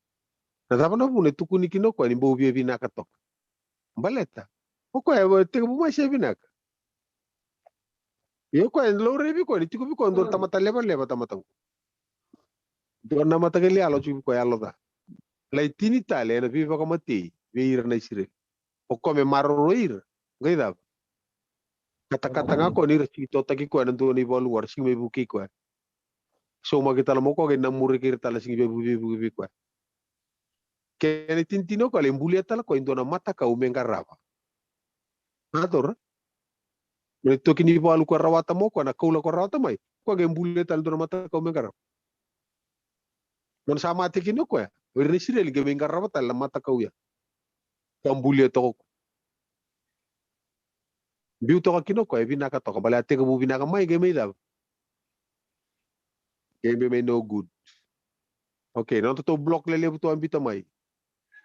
Na cava na vuna e tukuni kina o koya ni bau via vinaka toka? Baleta o koya e tekivu mai se vinaka. Ia o koya e laurai vei koya ni tiko vei koya dua na tamata levaleva, tamata qo. Dua na mataqali yalo tiko vei koya, yalo ca. Lai tini tale ena veivakamatei vei ira na Isireli. O koya me maroroi ira, qai cava? Katakata ga koya ni ra sigi totaki koya na dua na ivalu, ra sigi mai vukei koya. Saumaki tale mai o koya, qai namuraki ira tale, sigi veivuke vei koya. Kena itinitini o koya, lai bulia tale koya e dua na matakau me qarava. A taura? Na itoki ni valu ko rawata mai o koya, na koula ko rawata mai, ko qai bulia tale dua na matakau me qarava. Nona sa mate kina o koya, o ira na Isireli qai mai qarava tale na matakau ya. Ka bulia toka o koya. Biu toka kina o koya, e vinaka toka. Baleta a tekivu vinaka mai, qai mai cava? Qai mai no good. Okay, na nodatou block lelevu tou a biuta mai.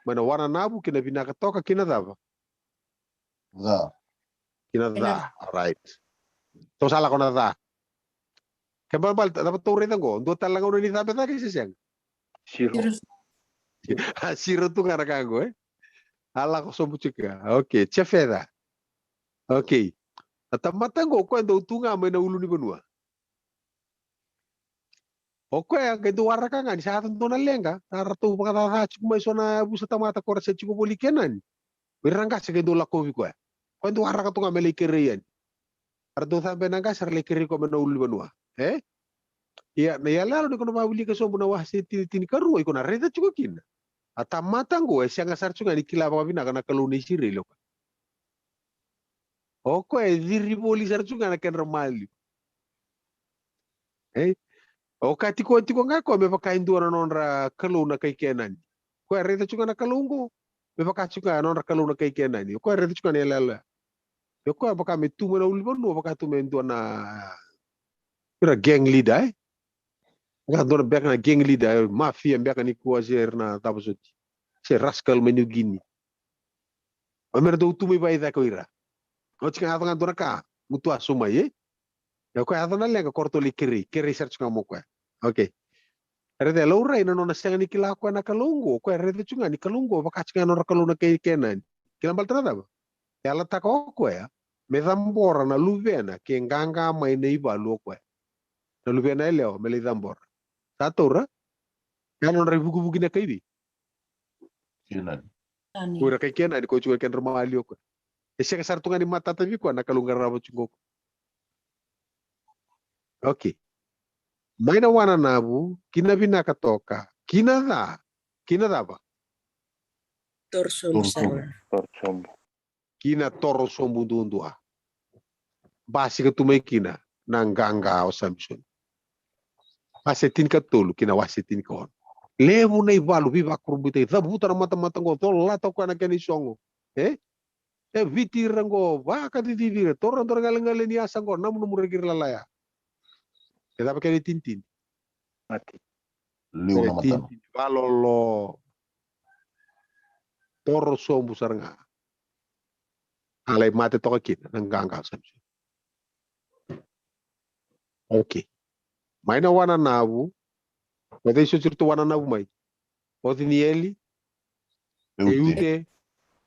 Mai na wananavu ki na vinaka toka ki na cava? Ca. Ki na ca. Alright. Tou sa lako na ca. Ke balebale, cava tou raica qo? Dua tale na gauna ni cabe cake se sega? Zero. A, zero tu ga na ka qo, e? A lako sobu tiko ga. Okay, Jefetha. Okay. Na tamata qo, o koya dau tu ga mai na ulunivanua. O koya qai dau waraka ga ni sa yaco dua na leqa, sa ratou vakacaca tiko mai so na yavusa tamata ko ra se tiko voli i Kenani. O ira na qase qai dau lakovi koya. Koya dau waraka tu ga me lai kerei yani. Era dau cabe na qase, era lai kerei koya mai na ulunivanua. E? Ia, na iyaloyalo ni ko na vakavilika sobu na wase tini, tinikarua, iko na raica tiko kina. A tamata qo e sega sara tiko ga ni kila vakavinaka na Kalou na Isireli o koya. O koya e ciri voli sara tiko ga na kedra maliwa. E? O ka tiko, tiko ga koya me vaka e dua na nodra kalou na kai Kenani. Koya e raica tiko ga na Kalou qo me vaka tiko ga na nodra kalou na kai Kenani. O koya e raica tiko ga na iyaloyalo ya. O koya vaka me tu mai na ulunivanua, vaka tu me dua na, ira gang leader, e? Vaka dua na beka na gang leader, e, mafia beka nikua se ira na cava soti. Se rascal mai New Guinea. O mera dau tu mai vakaicake o ira. Oti ka yaco ga dua na ka, gutuaso mai, e? Ia o koya yaco na leqa, ko ratou lai kerei, kerei sara tiko ga mai o koya. Okay. Raica e laurai na nona sega ni kila o koya na Kalou qo, o koya raica tiko ga ni Kalou qo vaka tiko ga na nodra kalou na kai Kenani. Kila baleta na cava? E yalataka o koya me cabora na luvena ke qaqa mai na ivalu o koya. Na luvena yalewa me lai cabora. Sa taura? Ya na nodra ivukivuki na kai vei? Kenani. Kenani. Ko ira kai Kenani, ko tiko ga kedra maliwa o koya. E sega sara tu ga ni matata vei koya na Kalou qarava tiko o koya. Okay. Mai na wananavu ki na vinaka toka, ki na ca, ki na cava? Toro sobu. Toro sobu. Toro sobu. Ki na toro sobu duadua. Basika tu mai kina na qaqa o Samisoni. Wase tinikatolu ki na wase tinikaono. Levu na ivalu veivakurabuitaki, cavuta na matamata qo, colata o koya na kena isogo. E? E Viti ira qo, vakacicivi ira, taura dua na galegale ni asa qo, namunamu ira ki ira lala ya. E cava kena itinitini? Mate. Liu na matana. Itinitini, valolo. Toro sobu sara ga. A lai mate toka kina na qaqa o Samisoni. Okay. Mai na wananavu. O cei soti ratou wananavu mai? Otinieli, Eute,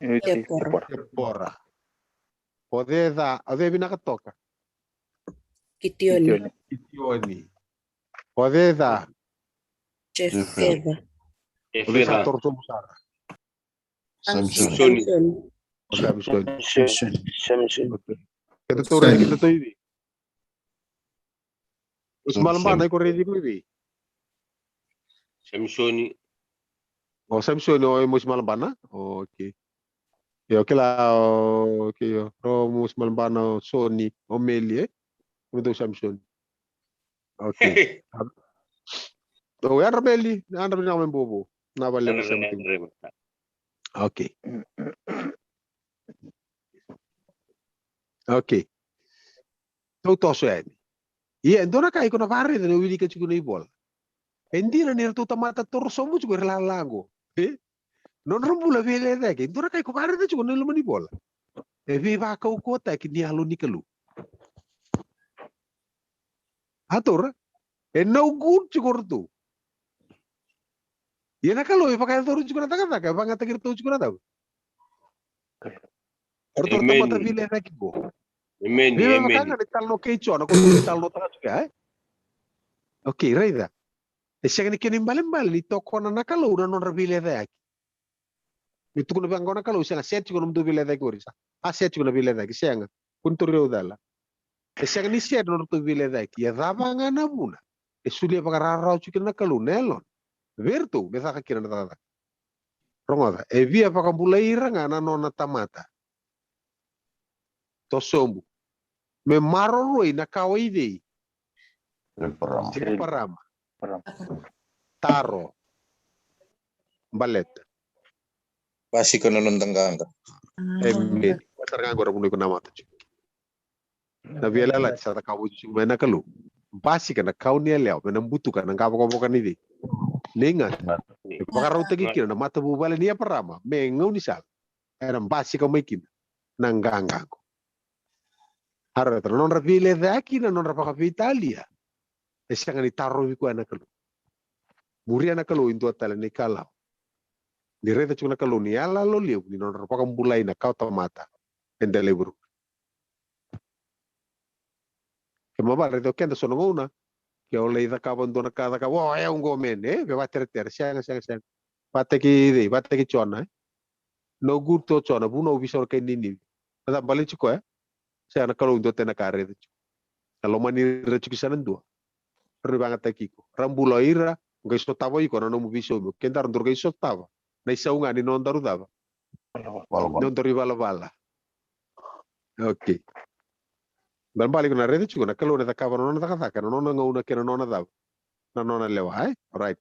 Eute, Tepora. Tepora. O cei ca, o cei vinaka toka? Kitioni. Kitioni. O cei ca? Jefetha. O cei sa toro sobu sara? Samisoni. Samisoni. O Samisoni. Samisoni. Samisoni. Okay. Keda tou raica, keda tou i vei? Mosi Malabana, iko raici iko i vei? Samisoni. O Samisoni, o mosi Malabana? O, okay. Io, kila, o, okay, io. O mosi Malabana, o Soni, o Meli, e? O dou Samisoni. Okay. O yadra Meli, yadra vinaka mai Bobo. Na vale. Yadra, yadra. Okay. Okay. Tou toso yani. Ia, e dua na ka iko na vakaraica ni o wilika tiko na ivola. E dina ni ratou tamata toro sobu tiko era lala qo. E? Nodra bula veilecayaki, e dua na ka iko vakaraica tiko na loma ni vola. E veivakaukauwataki ni Yalo ni Kalou. A taura? E no good tiko ratou. Ia na Kalou e vakayacora tiko na cakacaka, e vakayagataki ratou tiko na cava? O ratou tamata veilecayaki qo. Emeni, emeni. Vaka ga ni talanoa kei Jona, ko ni talanoataka tiko ya, e? Okay, raica. E sega ni kena ibalebale ni tokona na Kalou na nodra veilecayaki. Me tukuna vaqo na Kalou, sega, set tiko na nomudou veilecayaki qori sa. A set tiko na veilecayaki, sega. Kua ni tauri au cala. E sega ni set na nodratou veilecayaki. Ia cava ga na vuna e solia vakarawarawa tiko kina na Kalou na yalona vei iratou me caka kina na cakacaka? Rogoca, e via vakabulai ira ga na nona tamata. Toso sobu. Me maroroi na kawa i cei? Parama. Parama. Taro. Baleta. Basika na noda qaqa. Amen. Sara ga qo ra vunau iko na mata tiko. Na veiyalayalati sa cakava oti tiko mai na Kalou. Basika na kawa ni yalewa me na butuka na qavokavoka ni cei? Ni ga e vakarautaki kina na matavuvale ni Eparama me gaunisala. Era basika mai kina na qaqa qo. A raica na nodra veilecayaki, na nodra vakaveitalia. E sega ni tarovi koya na Kalou. Muria na Kalou e dua tale na ikalawa. Ni raica tiko na Kalou ni yaloyalo levu ni nodra vakabulai na kawa tamata e dela i vuravura. Ke mavale raica o keda so na gauna ke o lai cakava dua na ka cakava o e au qo mene e vevateretere sega sega sega. Vataki cei? Vataki Jona e. No good to Jona vunau visau na kai Ninive. Na cava baleti koya? Sega na Kalou dua tena ka raica tiko. Na lomani ira tiko i sana dua. Ra ni vagataki iko ra bula o ira. Qai sotava iko na nomu veisaumi o kedaru daru qai sotava na isau ga ni nodaru cava? Nodaru ivalavala. Okay. Balebale iko na raica tiko na Kalou na cakava na nona cakacaka na nona gauna kei na nona cava? Na nona lewa e. Alright.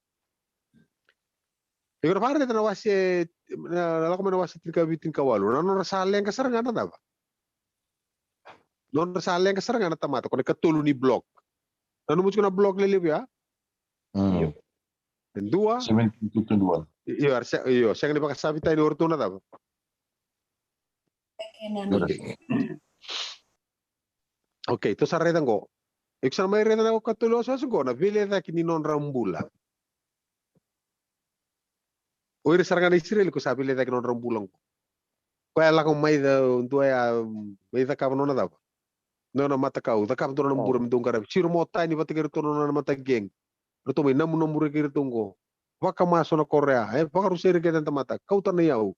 Iko na vakaraica na wase na lako mai na wase tinikavitu tinikawalu na nodra sa leqa sara ga na cava? Nodra sa leqa sara ga na tamata ko na ikatolu ni block. Nanuma tiko na block lelevu ya. E dua. Io, sega ni vakasavi tani o ratou na cava? Okay. Okay, tou sa raica qo. Iko sa na mai raica na katolu osooso qo na veilecaki ni nodra bula. O ira sara ga na Isireli ko sa veilecaki nodra bula qo. Koya lako mai ca dua ya mai cakava nona cava? Nona matakau cakava dua nona bula me dou qaravi siro mo tani vata kei iratou nona mata geng. Ratou mai namunamu reki iratou qo. Vakamaso na koro ya e vakarusai reki eda tamata kauta na iyau.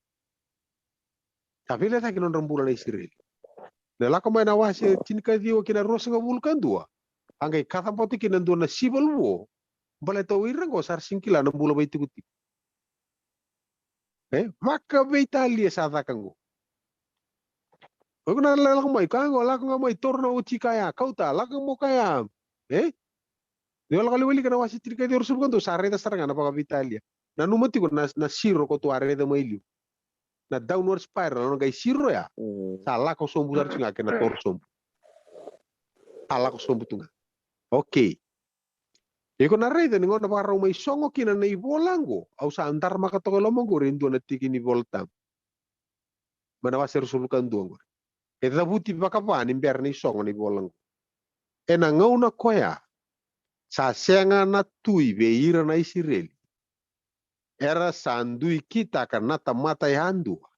Sa veilecaki nodra bula na Isireli. Na lako mai na wase tinikaciwa kei na ruasagavulu ka dua. A qai kacabote kina dua na civil war. Baleta o ira qo sa ra sega ni kila na bula vaitikotiko. E vakaveitalia sa caka qo. O iko na lako mai ka qo lako ga mai toro na oti kaya kauta lako ga mo kaya. E ni o lako liwalika na wase tinikaciwa ruasagavulu ka dua sa raica sara ga na vakaveitalia. Nanuma tiko na siro ko tou a raica mai liu. Na downward spiral na qai siro ya. Sa lako sobu sara tu ga kei na toro sobu. Sa lako sobu tu ga. Okay. Iko na raica ni gauna vakarau mai sogo kina na ivola qo au sa daramaka toka e loma qori e dua na tiki ni vola tabu. Mai na wase ruasagavulu ka dua qori e cavuti vakava ni bera na isogo na ivola qo. Ena gauna koya sa sega na tui vei ira na Isireli. Era sa dui kitaka na tamata yadua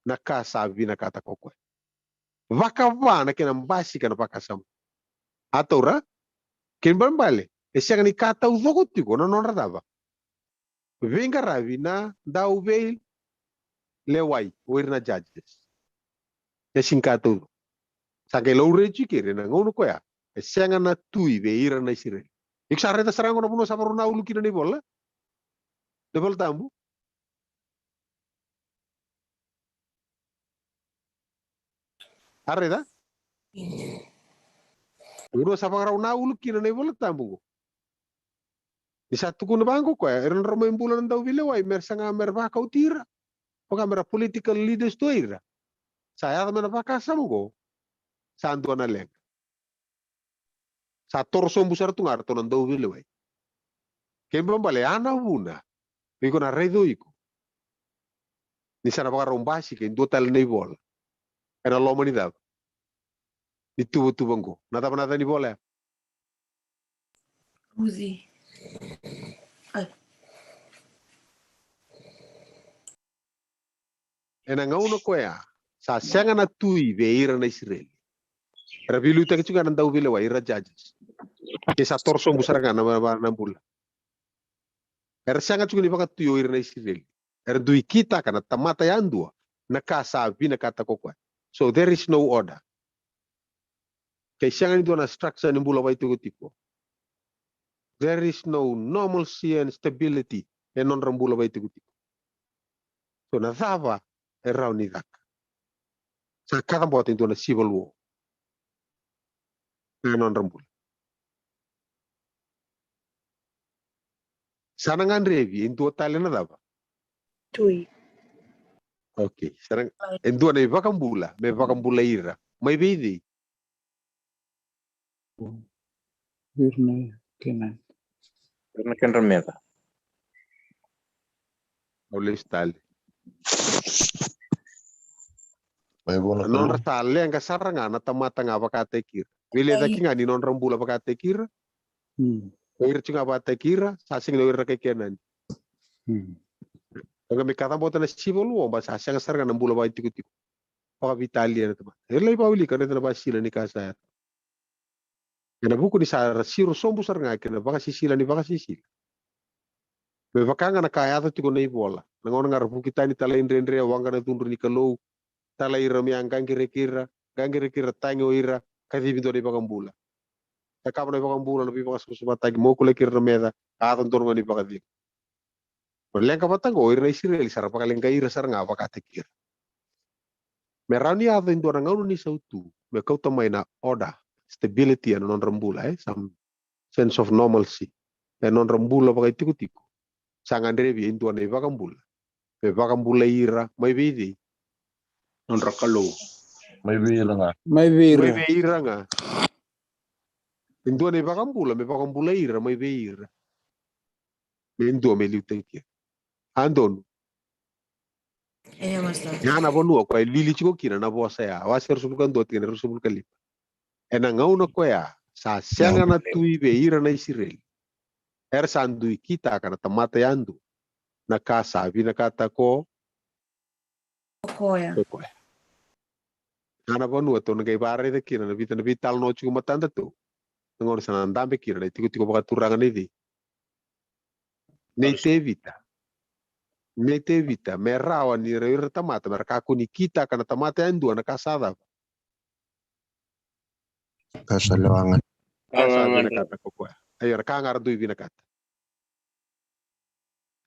na ka sa vinakata ko koya. Vakava na kena basika na vakasama. A taura kena balebale e sega ni ka taucoko tiko na nodra cava? Veiqaravi na dauveilewai o ira na judges. E sega ni ka taucoko. Sa qai laurai tiko keri ena gauna koya e sega na tui vei ira na Isireli. Iko sa raica sara ga na vanua sa vakarau na ulu kina na ivola. Na ivola tabu. A raica? Vanua sa vakarau na ulu kina na ivola tabu qo. Ni sa tukuna vaqo koya era na drau mai bula na dauveilewai mera saga mera vakauti ira. Vaka mera political leaders tu ira. Sa yaco mai na vakasama qo. Sa dua na leqa. Sa toro sobu sara tu ga ratou na dauveilewai. Kena balebale a na vuna iko na raica o iko ni sa na vakarau basika e dua tale na ivola. Ena loma ni cava? Ni tuvatuva qo na cava na ca ni vola ya? Uzi. Ena gauna koya sa sega na tui vei ira na Isireli. Era veiliutaki tiko ga na dauveilewai ira judges. Ke sa toro sobu sara ga na, na, na bula. Era sega tiko ni vakatui o ira na Isireli. Era dui kitaka na tamata yadua na ka sa vinakata ko koya. So there is no order. Kei sega ni dua na structure ni bula vaitikotiko. There is no normalcy and stability e nodra bula vaitikotiko. So na cava e rawa ni caka? Sa kacabote e dua na civil war. Na nodra bula. Sa na gadrevi e dua tale na cava? Tui. Okay, sa na, e dua na iVakabula me vakabulai ira. Mai vei cei? Vei ira na kena, vei ira na kedra meca. Au lesu tale. Mai vua na, na nodra sa leqa sara ga na tamata ga vakataki ira. Veilecaki ga ni nodra bula vakataki ira. Hmm. O ira tiko ga vakataki ira, sa sega ni o ira na kai Kenani. Hmm. Oga me ka cabota na civil war, ba sa sega sara ga na bula vakaitikotiko. Vakaveitalia na tamata. E lai vakawilika, raica na vakasisila ni ka sa yaco. Ena vuku ni sa ra siro sobu sara ga kei na vakasisila ni vakasisila. Me vaka ga na ka yaco tiko na ivola. Na gauna ga ra vuki tani, talai dredre, waqa na cudru ni Kalou, talai ira me a qaqiraki ira, qaqiraki ira, tagi o ira, kacivi dua na iVakabula. Cakava na iVakabula na veivakasavasavataki, mokulaki ira na meca, a yaco dua na gauna ni vakacegu. Leqa vata oqo, o ira na Isireli sa ra vakaleqai ira sara ga vakataki ira. Me rawa ni yaco e dua na gauna ni sautu me kauta mai na order, stability ena nodra bula, e, some sense of normalcy ena nodra bula vakaitikotiko. Sa gadrevi e dua na iVakabula me vakabulai ira mai vei cei? Nodra Kalou. Mai vei ira ga. Mai vei ira. Mai vei ira ga. E dua na iVakabula me vakabulai ira mai vei ira. Me dua me liutaki ira. A donu. Io, master. Ya na vanua koya e lili tiko kina na vosa ya. Wase ruasagavulu ka dua, tikina ruasagavulu ka lima. Ena gauna koya sa sega na tui vei ira na Isireli. Era sa dui kitaka na tamata yadua na ka sa vinakata ko koya. Ko koya. Ya na vanua tou na qai vakaraica kina na vica na veitalanoa tiko matadatou. Na gauna sa na dabe kina na itikotiko vakaturaga nei cei? Nei Tevita. Nei Tevita, me rawa ni ra, ira tamata me ra kakua ni kitaka na tamata yadua na ka sa cava? Ka sa lewa ga. Ka sa vinakata ko koya. Io, era ka ga ra dui vinakata.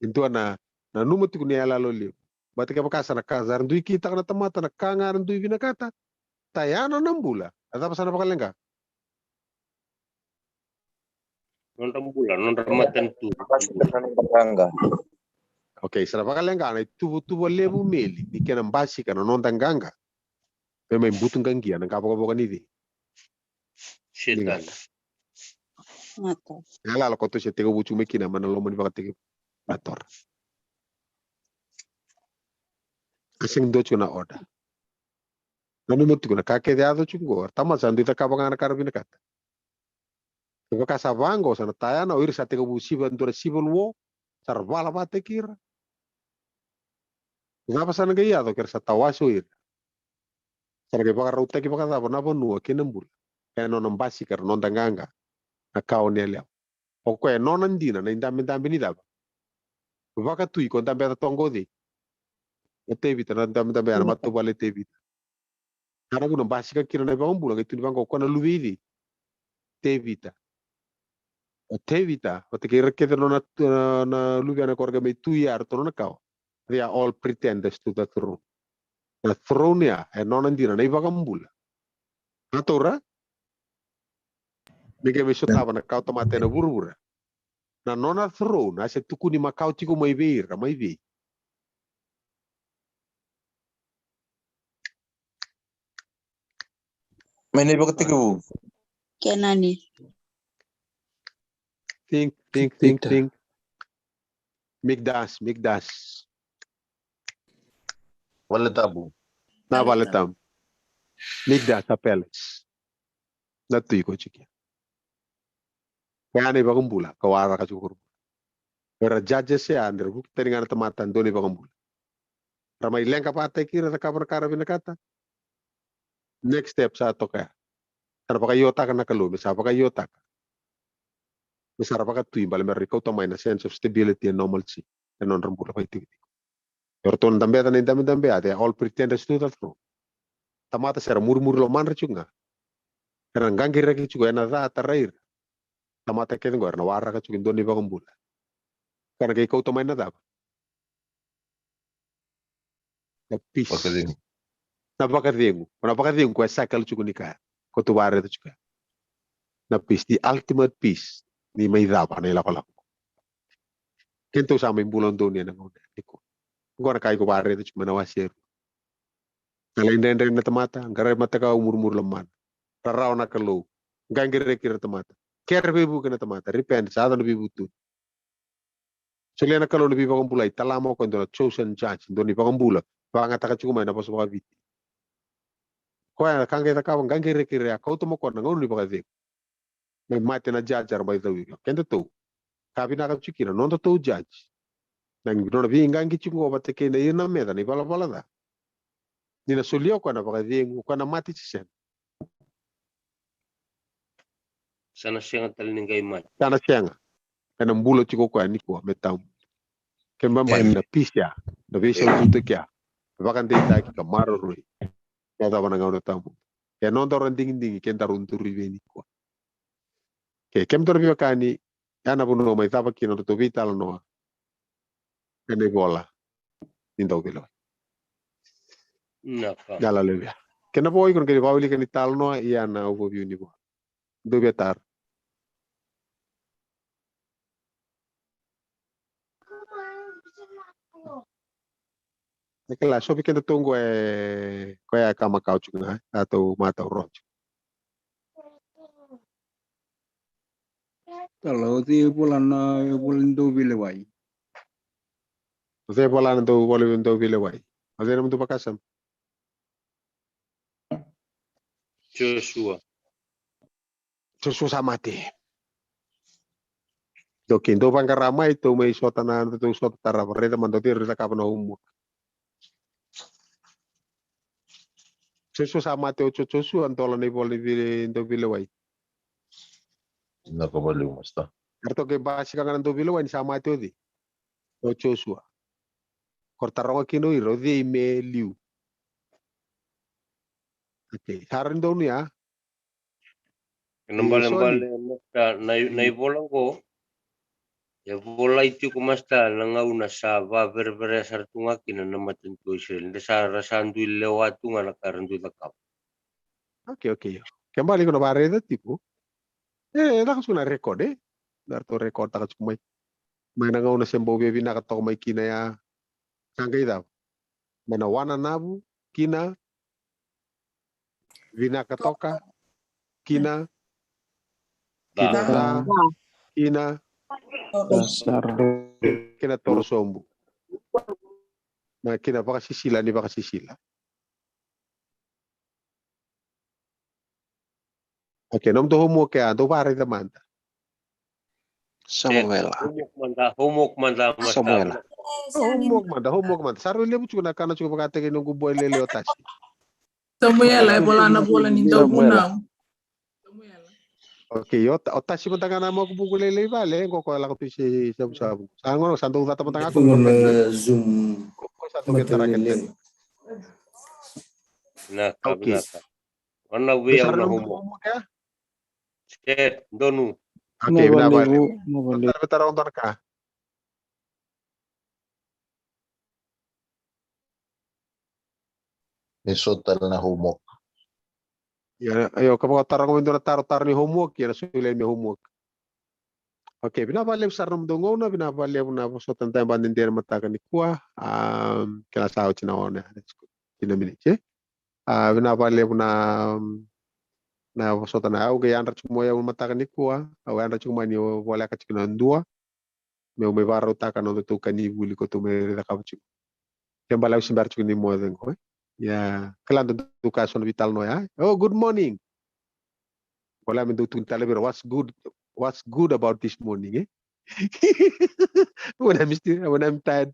E dua na, nanuma tiko ni iyaloyalo levu. Baleta kevaka sa na ka sa ra dui kitaka na tamata na ka ga ra dui vinakata, tayana na bula. A cava sa na vakaleqa? Nodra bula, nodra matanitu. Basika na noda qaqa. Okay, sa na vakaleqa na ituvatuva levu meli ni kena basika na noda qaqa. Me mai butuqaqia na qavokavoka ni cei? Setani. Ni gata. Gata. E lala ko tou se tekivu tiko mai kina mai na loma ni vakatekivu na Tora. A sega ni dua tiko na order. Nanuma tiko na ka kece yaco tiko qo, tamata sa dui cakava ga na ka ra vinakata. Kevaka sa vaqo sa na tayana, o ira sa tekivu sivi dua na civil war, sa ra vala vataki ira. Cava sa na qai yaco ke ra sa tawase o ira? Sa na qai vakarautaki vakacava na vanua kei na bula? E nona basika na noda qaqa na kawa ni yalewa. O koya e nona dina na idabedabe ni cava? Vakatui ko dabeca toka o cei? O Tevita, na dabedabe ya na matavuvale i Tevita. Ya na vuna basika kina na iVakabula, qai tukuni vaqo, o koya na luve i cei? Tevita. O Tevita vata kei ira kece na nona, na, na luvena ko ra qai mai tui ya ratou na nona kawa. They are all pretenders to the throne. Na throne ya e nona dina na iVakabula. Na taura me qai mai sotava na kawa tamata ena vuravura. Na nona throne a se tukuni makawa tiko mai vei ira, mai vei? Mai na ivakatekivu. Kenani. Think, think, think, think. Mikdash, Mikdash. Vale tabu. Na vale tabu. Mikdash, a palace. Na tui ko tiko. Koya na iVakabula ka waraka tiko. Era judges ya, era vuki tani ga na tamata, dua na iVakabula. Ra mai leqa vataki ira, cakava na ka ra vinakata. Next step sa toka ya. Sa ra vakaiotaka na Kalou me sa vakaiotaka. Me sa ra vakatui bale me ra kauta mai na sense of stability and normalcy ena nodra bula vakaitikotiko. Eratou na dabeca na idabedabe ya, they are all pretenders to the throne. Tamata se ra murimuri lomadra tiko ga. Era qaqiraki tiko ena ca tarai ira. Tamata kece qo era na waraka tiko e dua na iVakabula. Ka na qai kauta mai na cava? Na peace. Vakacegu. Na vakacegu. Na vakacegu ko e cycle tiko ni kaya. Ko tu vareta tiko ya. Na peace, the ultimate peace. Ni mai cava na ilakolako. Kedatou sa mai bula donu ena gauna nikua. Oqo na ka iko vakaraica tiko mai na wase e rua. Talaidredre na tamata, qaravi matakau, murimuri lomana. Rarawa na Kalou. Qaqiraki ira na tamata. Kere veivuke na tamata. Repent, sa yaco na veivutuni. Solia na Kalou na veivakabulai, tala mai o koya e dua na chosen judge, dua na iVakabula, vakayagataka tiko mai na vosa vakaviti. Koya na ka qai cakava, qaqiraki ira, kauta mai o koya na gauna ni vakacegu. Me mate na judge era mai cau ira. Kedatou, ka vinaka tiko kina, nodatou judge. Na nona veiqaqi tiko qo vata kei na ira na meca, na ivalavala ca. Ni na solia o koya na vakacegu, o koya na mate se sega. Sa na sega tale ni qai mate. Sa na sega. Ena bula tiko o koya nikua me tawamudu. Kena ibalebale na peace ya, na veisausautaki ya, vakadeitaki ka maroroi. Yacova na gauna tawamudu. E nodaru na digidigi kedaru duri vei nikua. Ke kemudou na veiwekani, ya na vanua mai cava kina nodatou veitalanoa ena ivola ni Dauveilewa. Na ka. Yala levu ya. Kena vo iko na qai vakawilika ni talanoa, ia na overview ni vola. Dou via tara. E kila, so vei kedatou qo e koya e ka makawa tiko ga, e, a tou matau rojo. Tala, o cei e vola na, e vola ni Dauveilewai? O cei e vola na dau, vola ni Dauveilewai? O cei na nomudou vakasama? Josua. Josua sa mate. Okay, dou vaqara mai, tou mai sota na, dou sota tarava, raica mada o cei era cakava na homework. Josua sa mate o Jo-, Josua, dola na ivola ni vei-, Dauveilewai. Vinaka vakalevu, Master. Eratou qai basika ga na Dauveilewai ni sa mate o cei? O Josua. Ko ra taroga kina o ira, o cei me liu? Okay, sa rawa ni donu ya? Kena ibalebale, Master, na, na ivola qo e volai tiko, Master, na gauna sa vavereverea sara tu ga kina na matanitu o Isireli. Da sa, ra sa dui lewa tu ga na ka ra dui cakava. Okay, okay. Kena ibalebale iko na vakaraica tiko. E, e caka tiko na record, e? Da ratou record taka tiko mai. Mai na gauna se bau via vinaka toka mai kina ya. Sa qai cava? Mai na wananavu kina vinaka toka kina kina ca kina kina toro sobu. Na kina vakasisila ni vakasisila. Okay, nomudou homework ya, dou vakaraica mada. Samuela. Homework mada, homework mada, Master. Samuela. Homework mada, homework mada. Sa rui levu tiko na ka na tiko vakataki noqu boy lailai o Tasi. Samuela, e vola na vola ni Dauvunau. Okay, o Ta-, o Tasi mada ga na makubuku lailai vale, qo ko lako tu se Savusavu. Sa gona, sa dou cata mada ga ko. Zoom. Ko, ko sa dou ke tara ke. Na ka, okay. Na ka. Ona vei au na homework. Set, donu. Okay, vinaka vakalevu. Tara, tara, tara, tara. Ni so tale na homework. Ia, io, ka vakatara ga me dua na taro, taro ni homework, ia na so i lai me homework. Okay, vinaka vakalevu sara nomudou gauna, vinaka vakalevu na vosota na tabadede na mataka nikua. Um, kena sa oti na one, that's good. Kina miniti, e? A, vinaka vakalevu na, na vosota na, au qai yadra tiko mai au mataka nikua, au yadra tiko mai ni voleka tiko na dua. Meu mai vakarautaka na nodatou ka ni vuli ko tou mai cakava tiko. Kena ibalebale au se bera tiko ni moce qo, e? Ia, kila dou kaya so na veitalanoa ya. Oh, good morning. Wala me dou tukuni tale vei ira, what's good, what's good about this morning, e? When I'm still, when I'm tired.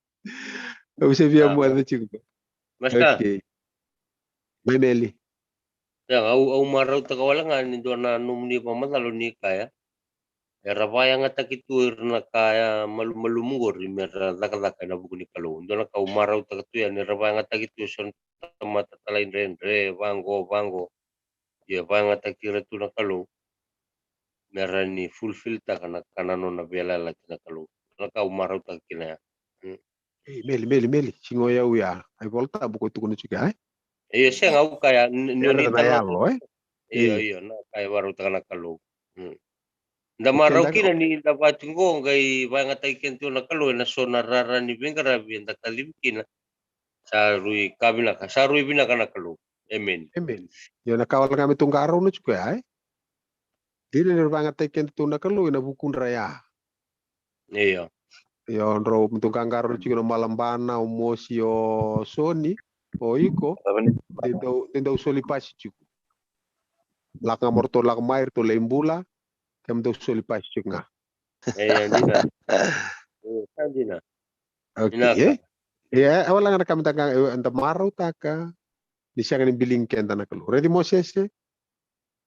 Au se via moce tiko. Master. Okay. Mai Meli. Ia, au, au marautaka wale ga ni dua na nomuni vakamacala ni kaya. Era vakayagataki tu ira na ka ya malumalumu qori me ra cakacaka ena vuku ni Kalou. Dua na ka au marautaka tu ya ni ra vakayagataki tu eso na tamata talaidredre, vaqo, vaqo. Ia vakayagataki ira tu na Kalou me ra ni fulfilltaka na ka na nona veiyalayalati na Kalou. Dua na ka au marautaka kina ya. Mm. Ei, Meli, Meli, Meli. Siga o yau ya. A iVola Tabu ko tukuna tiko ya, e? Io, sega, au kaya ni, ni, ni na yalo, e? Io, io, na ka e vakarautaka na Kalou. Mm. Da marau kina ni da vati qo qai vakayagataki keda tu na Kalou ena so na rara ni veiqaravi eda kacivi kina. Sa rui ka vinaka, sa rui vinaka na Kalou. Emeni. Emeni. Io, na ka wale ga me tou qarauna tiko ya, e? Dina ni ra vakayagataki keda tu na Kalou ena vukudra ya. Io. Io, drau me tou qaqarauna tiko na Malabana, o Mosi, o Soni, o iko. De dau, de dau soli pasi tiko. Lako ga mo ratou lako mai, ratou lai bula, ke me dau soli pasi tiko ga. E, dina. E, sa dina. Okay, vinaka. E? E, e wale ga na ka me da qai, e, da marautaka ni sega ni biligi keda na Kalou. Raici Mosese,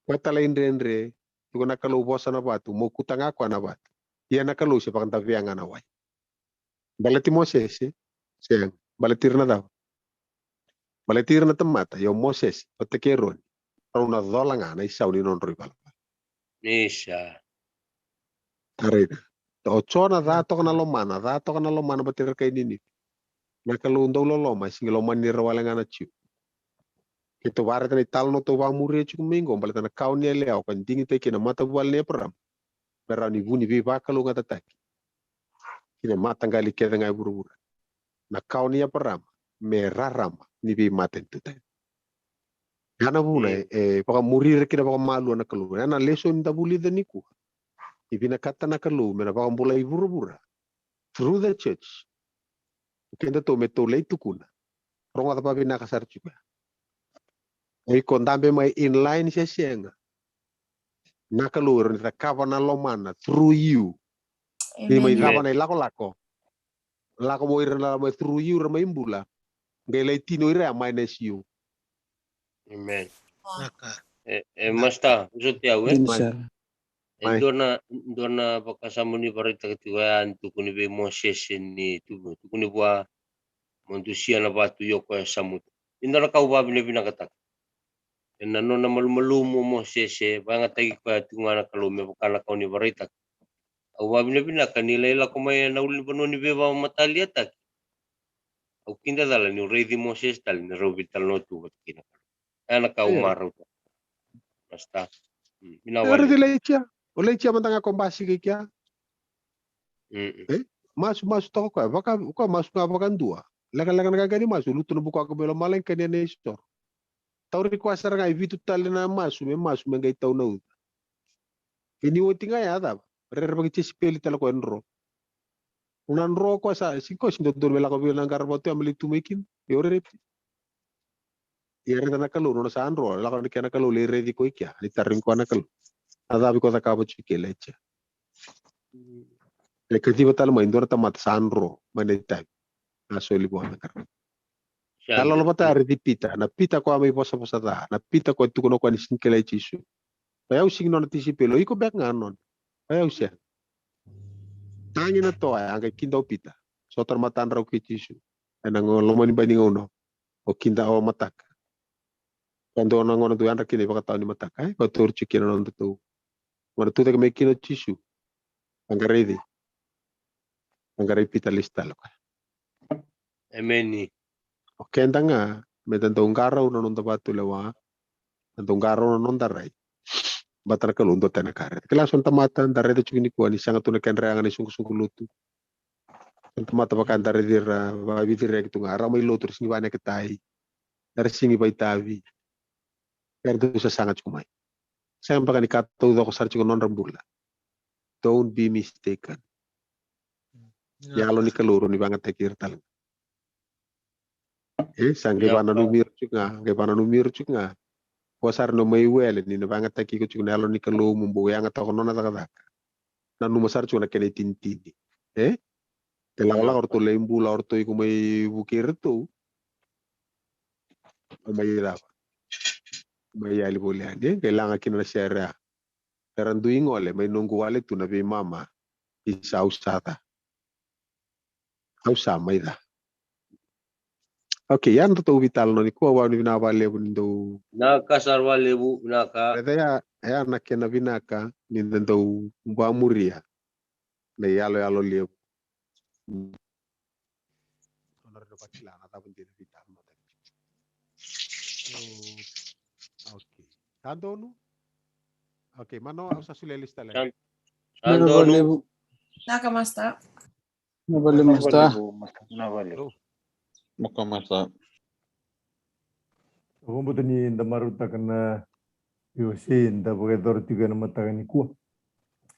koya talaidredre, tiko na Kalou vosa na vatu, mokuta ga koya na vatu. Ia na Kalou se vakadavea ga na wai. Baleti Mosese, sega. Baleti ira na cava? Baleti ira na tamata, io Mosese vata kei Eroni, rau na cola ga na isau ni nodrau ivalavala. Isa. Taraina. O Jona ca toka na lomana, ca toka na lomana baleti ira kai Ninive. Na Kalou dau loloma, e sega ni lomani ira wale ga na Jiu. Keitou vakaraica na italanoa tou vakamuria tiko mai qo, baleta na kawa ni yalewa ka digitaki kina na matavuvale nei Eparama me rawa ni vu ni veivakalougatataki ki na mataqali kece ga e vuravura. Na kawa nei Eparama me rarama ni veimatanitu tani. Ya na vuna e, e vakamuri ira kina vakamalua na Kalou. Ya na lesoni da vulica nikua. Ni vinakata na Kalou me na vakabulai vuravura through the church. O kedatou me tou lai tukuna. Rogoca vakavinaka sara tiko ya. O iko dabe mai in line se sega, na Kalou e rawa ni cakava na lomana through you. Ni mai cava na ilakolako. Lako mo ira na mai through you, ira mai bula. Qai lai tini o ira ya minus you. Amen. E, e, Master, vosoti au, e? E dua na, dua na vakasama ni vakaraitaka tiko ya ni tukuni vei Mosese ni tu-, tukuni vua mo dusia na vatu, io koya sa mutu. E dua na ka au vakavinavinakataka. Ena nona malumalumu o Mosese, vakayagataki koya tiko ga na Kalou me vaka na ka o ni vakaraitaka. Au vakavinavinaka ni lai lako mai ena ulunivanua ni veivakamataliataki. Au kidacala niu raici Mosese tale ni rau veitalanoa tu vata kei na Kalou. Ena ka au marau. Master. Mm, vinaka. Raici Ilaija. O Ilaija mada ga ko basika i kea. Mm. E? Masu, masu toka koya. Vaka, koya masu ga vakadua. Lekaleka na qaqani masu, lutu na bukawaqa mai lomalagi, kania na isoro. Tauri koya sara ga e vitu tale na masu, me masu me qai tau na uca. Kei ni oti ga ya cava? Rerevaki Jesipeli tale koya dro. Na dro koya sa, sega koya se dodonu me lako vei na qara vatu ya me lai tu mai kina. Io, rerevaki. Ia raica na Kalou, nona sa dro, lako na kena Kalou, lai raici koya i kea, lai tarogi koya na Kalou. Na cava iko cakava tiko kei Ilaija? E kaciva tale mai dua na tamata sa dro mai na itavi. Na soli vua na Kalou. Sa lolo vata raici Pita, na Pita koya mai vosavosa ca, na Pita koya tukuna koya ni sega ni kilai Jisu. O yau sega ni nona tisaipeli, o iko beka ga nona. O yau sega. Tagi na toa, a qai kida o Pita. Sota na matadrau kei Jisu. Ena loma ni bai ni gauna. O kida o mataka. Ka dua na gauna dau yadra kina ivakatawa ni mataka, e? Ka tauri tiko kina na nodatou. Gauna tucake mai kina o Jisu. A qai raici. A qai rai Pita lesu tale koya. Emeni. O keda ga, meda dau qarauna na noda vatulewa. Da dau qarauna na noda rai. Baleta na Kalou dua tani na ka raica. Kila so na tamata, da raica tiko nikua ni sega tu na kedra yaga na isoqosoqo lotu. So na tamata vaka da raici ira, vakavici ira tu ga, ra mai lotu, ra sega ni vakaneketai. Era sega ni vakaitavi. Era dau sasaga tiko mai. Sega beka ni ka taucoko sara tiko na nodra bula. Don't be mistaken. Yalo ni Kalou rawa ni vakayagataki ira tale ga. E, sa qai vakananumi ira tiko ga, qai vakananumi ira tiko ga. Ko sara na mai wele ni na vakayagataki iko tiko na Yalo ni Kalou mo bau yagataka nona cakacaka. Nanuma sara tiko na kena itinitini. E? Ke lakolako o ratou lai bula o ratou, iko mai vukei iratou. O mai cava? O mai yali voli yani, e? Qai laga kina na sere ya. Era dui gole mai noqu wale tu na veimama. Isa, au sa ca. Au sa mai ca. Okay, ya na nodatou veitalanoa nikua, au vakavinavinaka vakalevu ni dau. Vinaka sara vakalevu, vinaka. Raica ya, ya na kena vinaka ni da dau vakamuria na iyaloyalo levu. Au na raica vakila na cava dina veitalanoa tale. So, okay. Sa donu? Okay, mano, au sa solia lista levu. Vinaka vakalevu. Vinaka, Master. Vinaka vakalevu, Master. Vinaka vakalevu. Vinaka, Master. Au vakabauta ni da marautaka na veiwasei eda vakayacora tiko ena mataka nikua.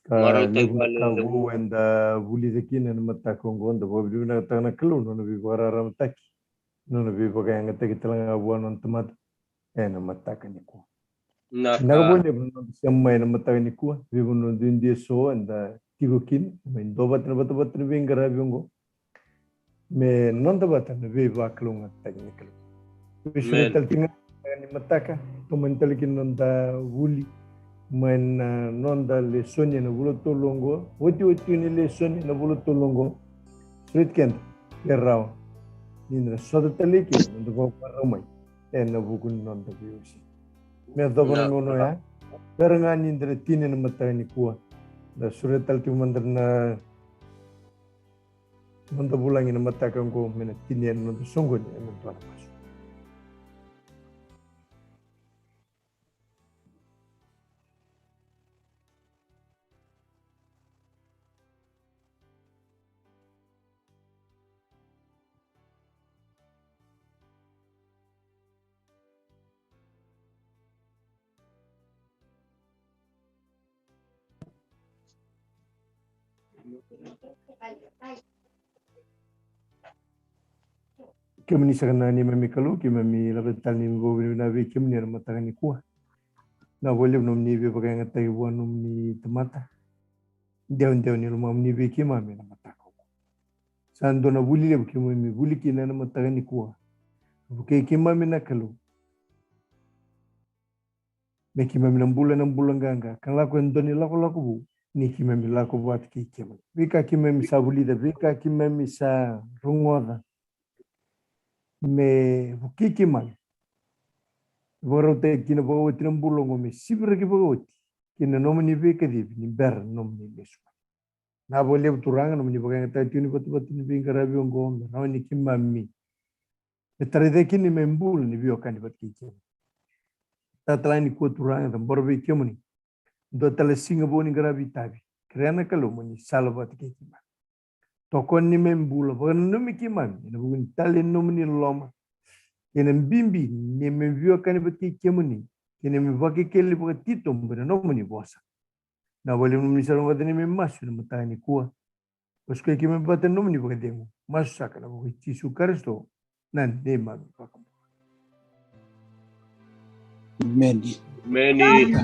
Ka levu na ka vou eda vulica kina ena mataka oqo, da vakavinavinakataka na Kalou na nona veivakararamataki, na nona veivakayagataki tale ga vua na nona tamata ena mataka nikua. Vinaka vakalevu na noda sema mai ena mataka nikua, veivanua duidui eso eda tiko kina, mai duavata na vatavata ni veiqaravi oqo. Me noda vata na veivakalougatataki ni Kalou. Veisureti tale tiko ga ni mataka, tomani tale kina noda vuli mai na noda lesoni ena vula tolu oqo, otioti ni lesoni ena vula tolu oqo. Sureti keda, ke rawa ni da sota tale kina noda vakavakarau mai ena vuku ni noda veiwasei. Me yacova na gauna oya, bera ga ni da na tini ena mataka nikua, da sureta tale tiko mada na noda vulagi ena mataka oqo me na tini ena noda soqoni ena dua na masu. Kemuni saka na neimami Kalou, keimami laveta tale na neimami vakavinavinaka vei kemuni ena mataka nikua. Vinaka vakalevu nomuni veivakayagataki vua nomuni tamata. Dewadewa ni lomamuni vei keimami ena mataka oqo. Sa dua na vuli levu keimami vuli kina ena mataka nikua. Vukei keimami na Kalou. Me keimami na bula ena bula qaqa, ka lako e dua na ilakolako vou, ni keimami lako vata kei kemuni. Veika keimami sa vulica, veika keimami sa rogoca. Me vukei keimami. Vakarautaki kina vakaoti na bula oqo me siviraki vakaoti kina nomuni veikacivi ni bera nomuni lesu mai. Vinaka vakalevu Turaga, nomuni vakayagataki tiko ni vatavata ni veiqaravi oqo, me rawa ni keimami me tarai cake kina neimami bula ni veiwekani vata kei kemuni. Talatala nikua Turaga, cabora vei kemuni. Dua tale siga vou ni qaravi itavi. Kerea na Kalou mo ni sala vata kei keimami. Tokoni neimami bula, vakananumi keimami ena vuku ni tale ni nomuni loloma. Kei na bibi ni neimami veiwekani vata kei kemuni. Kei na neimami vakekeli vakatitobu ena nomuni vosa. Vinaka vakalevu nomuni sa rogoca neimami masu ena mataka nikua. Vosoti keimami vata ena nomuni vakacegu. Masu saka ena vuku i Jisu Karisito na neimami iVakabula. Emeni. Emeni.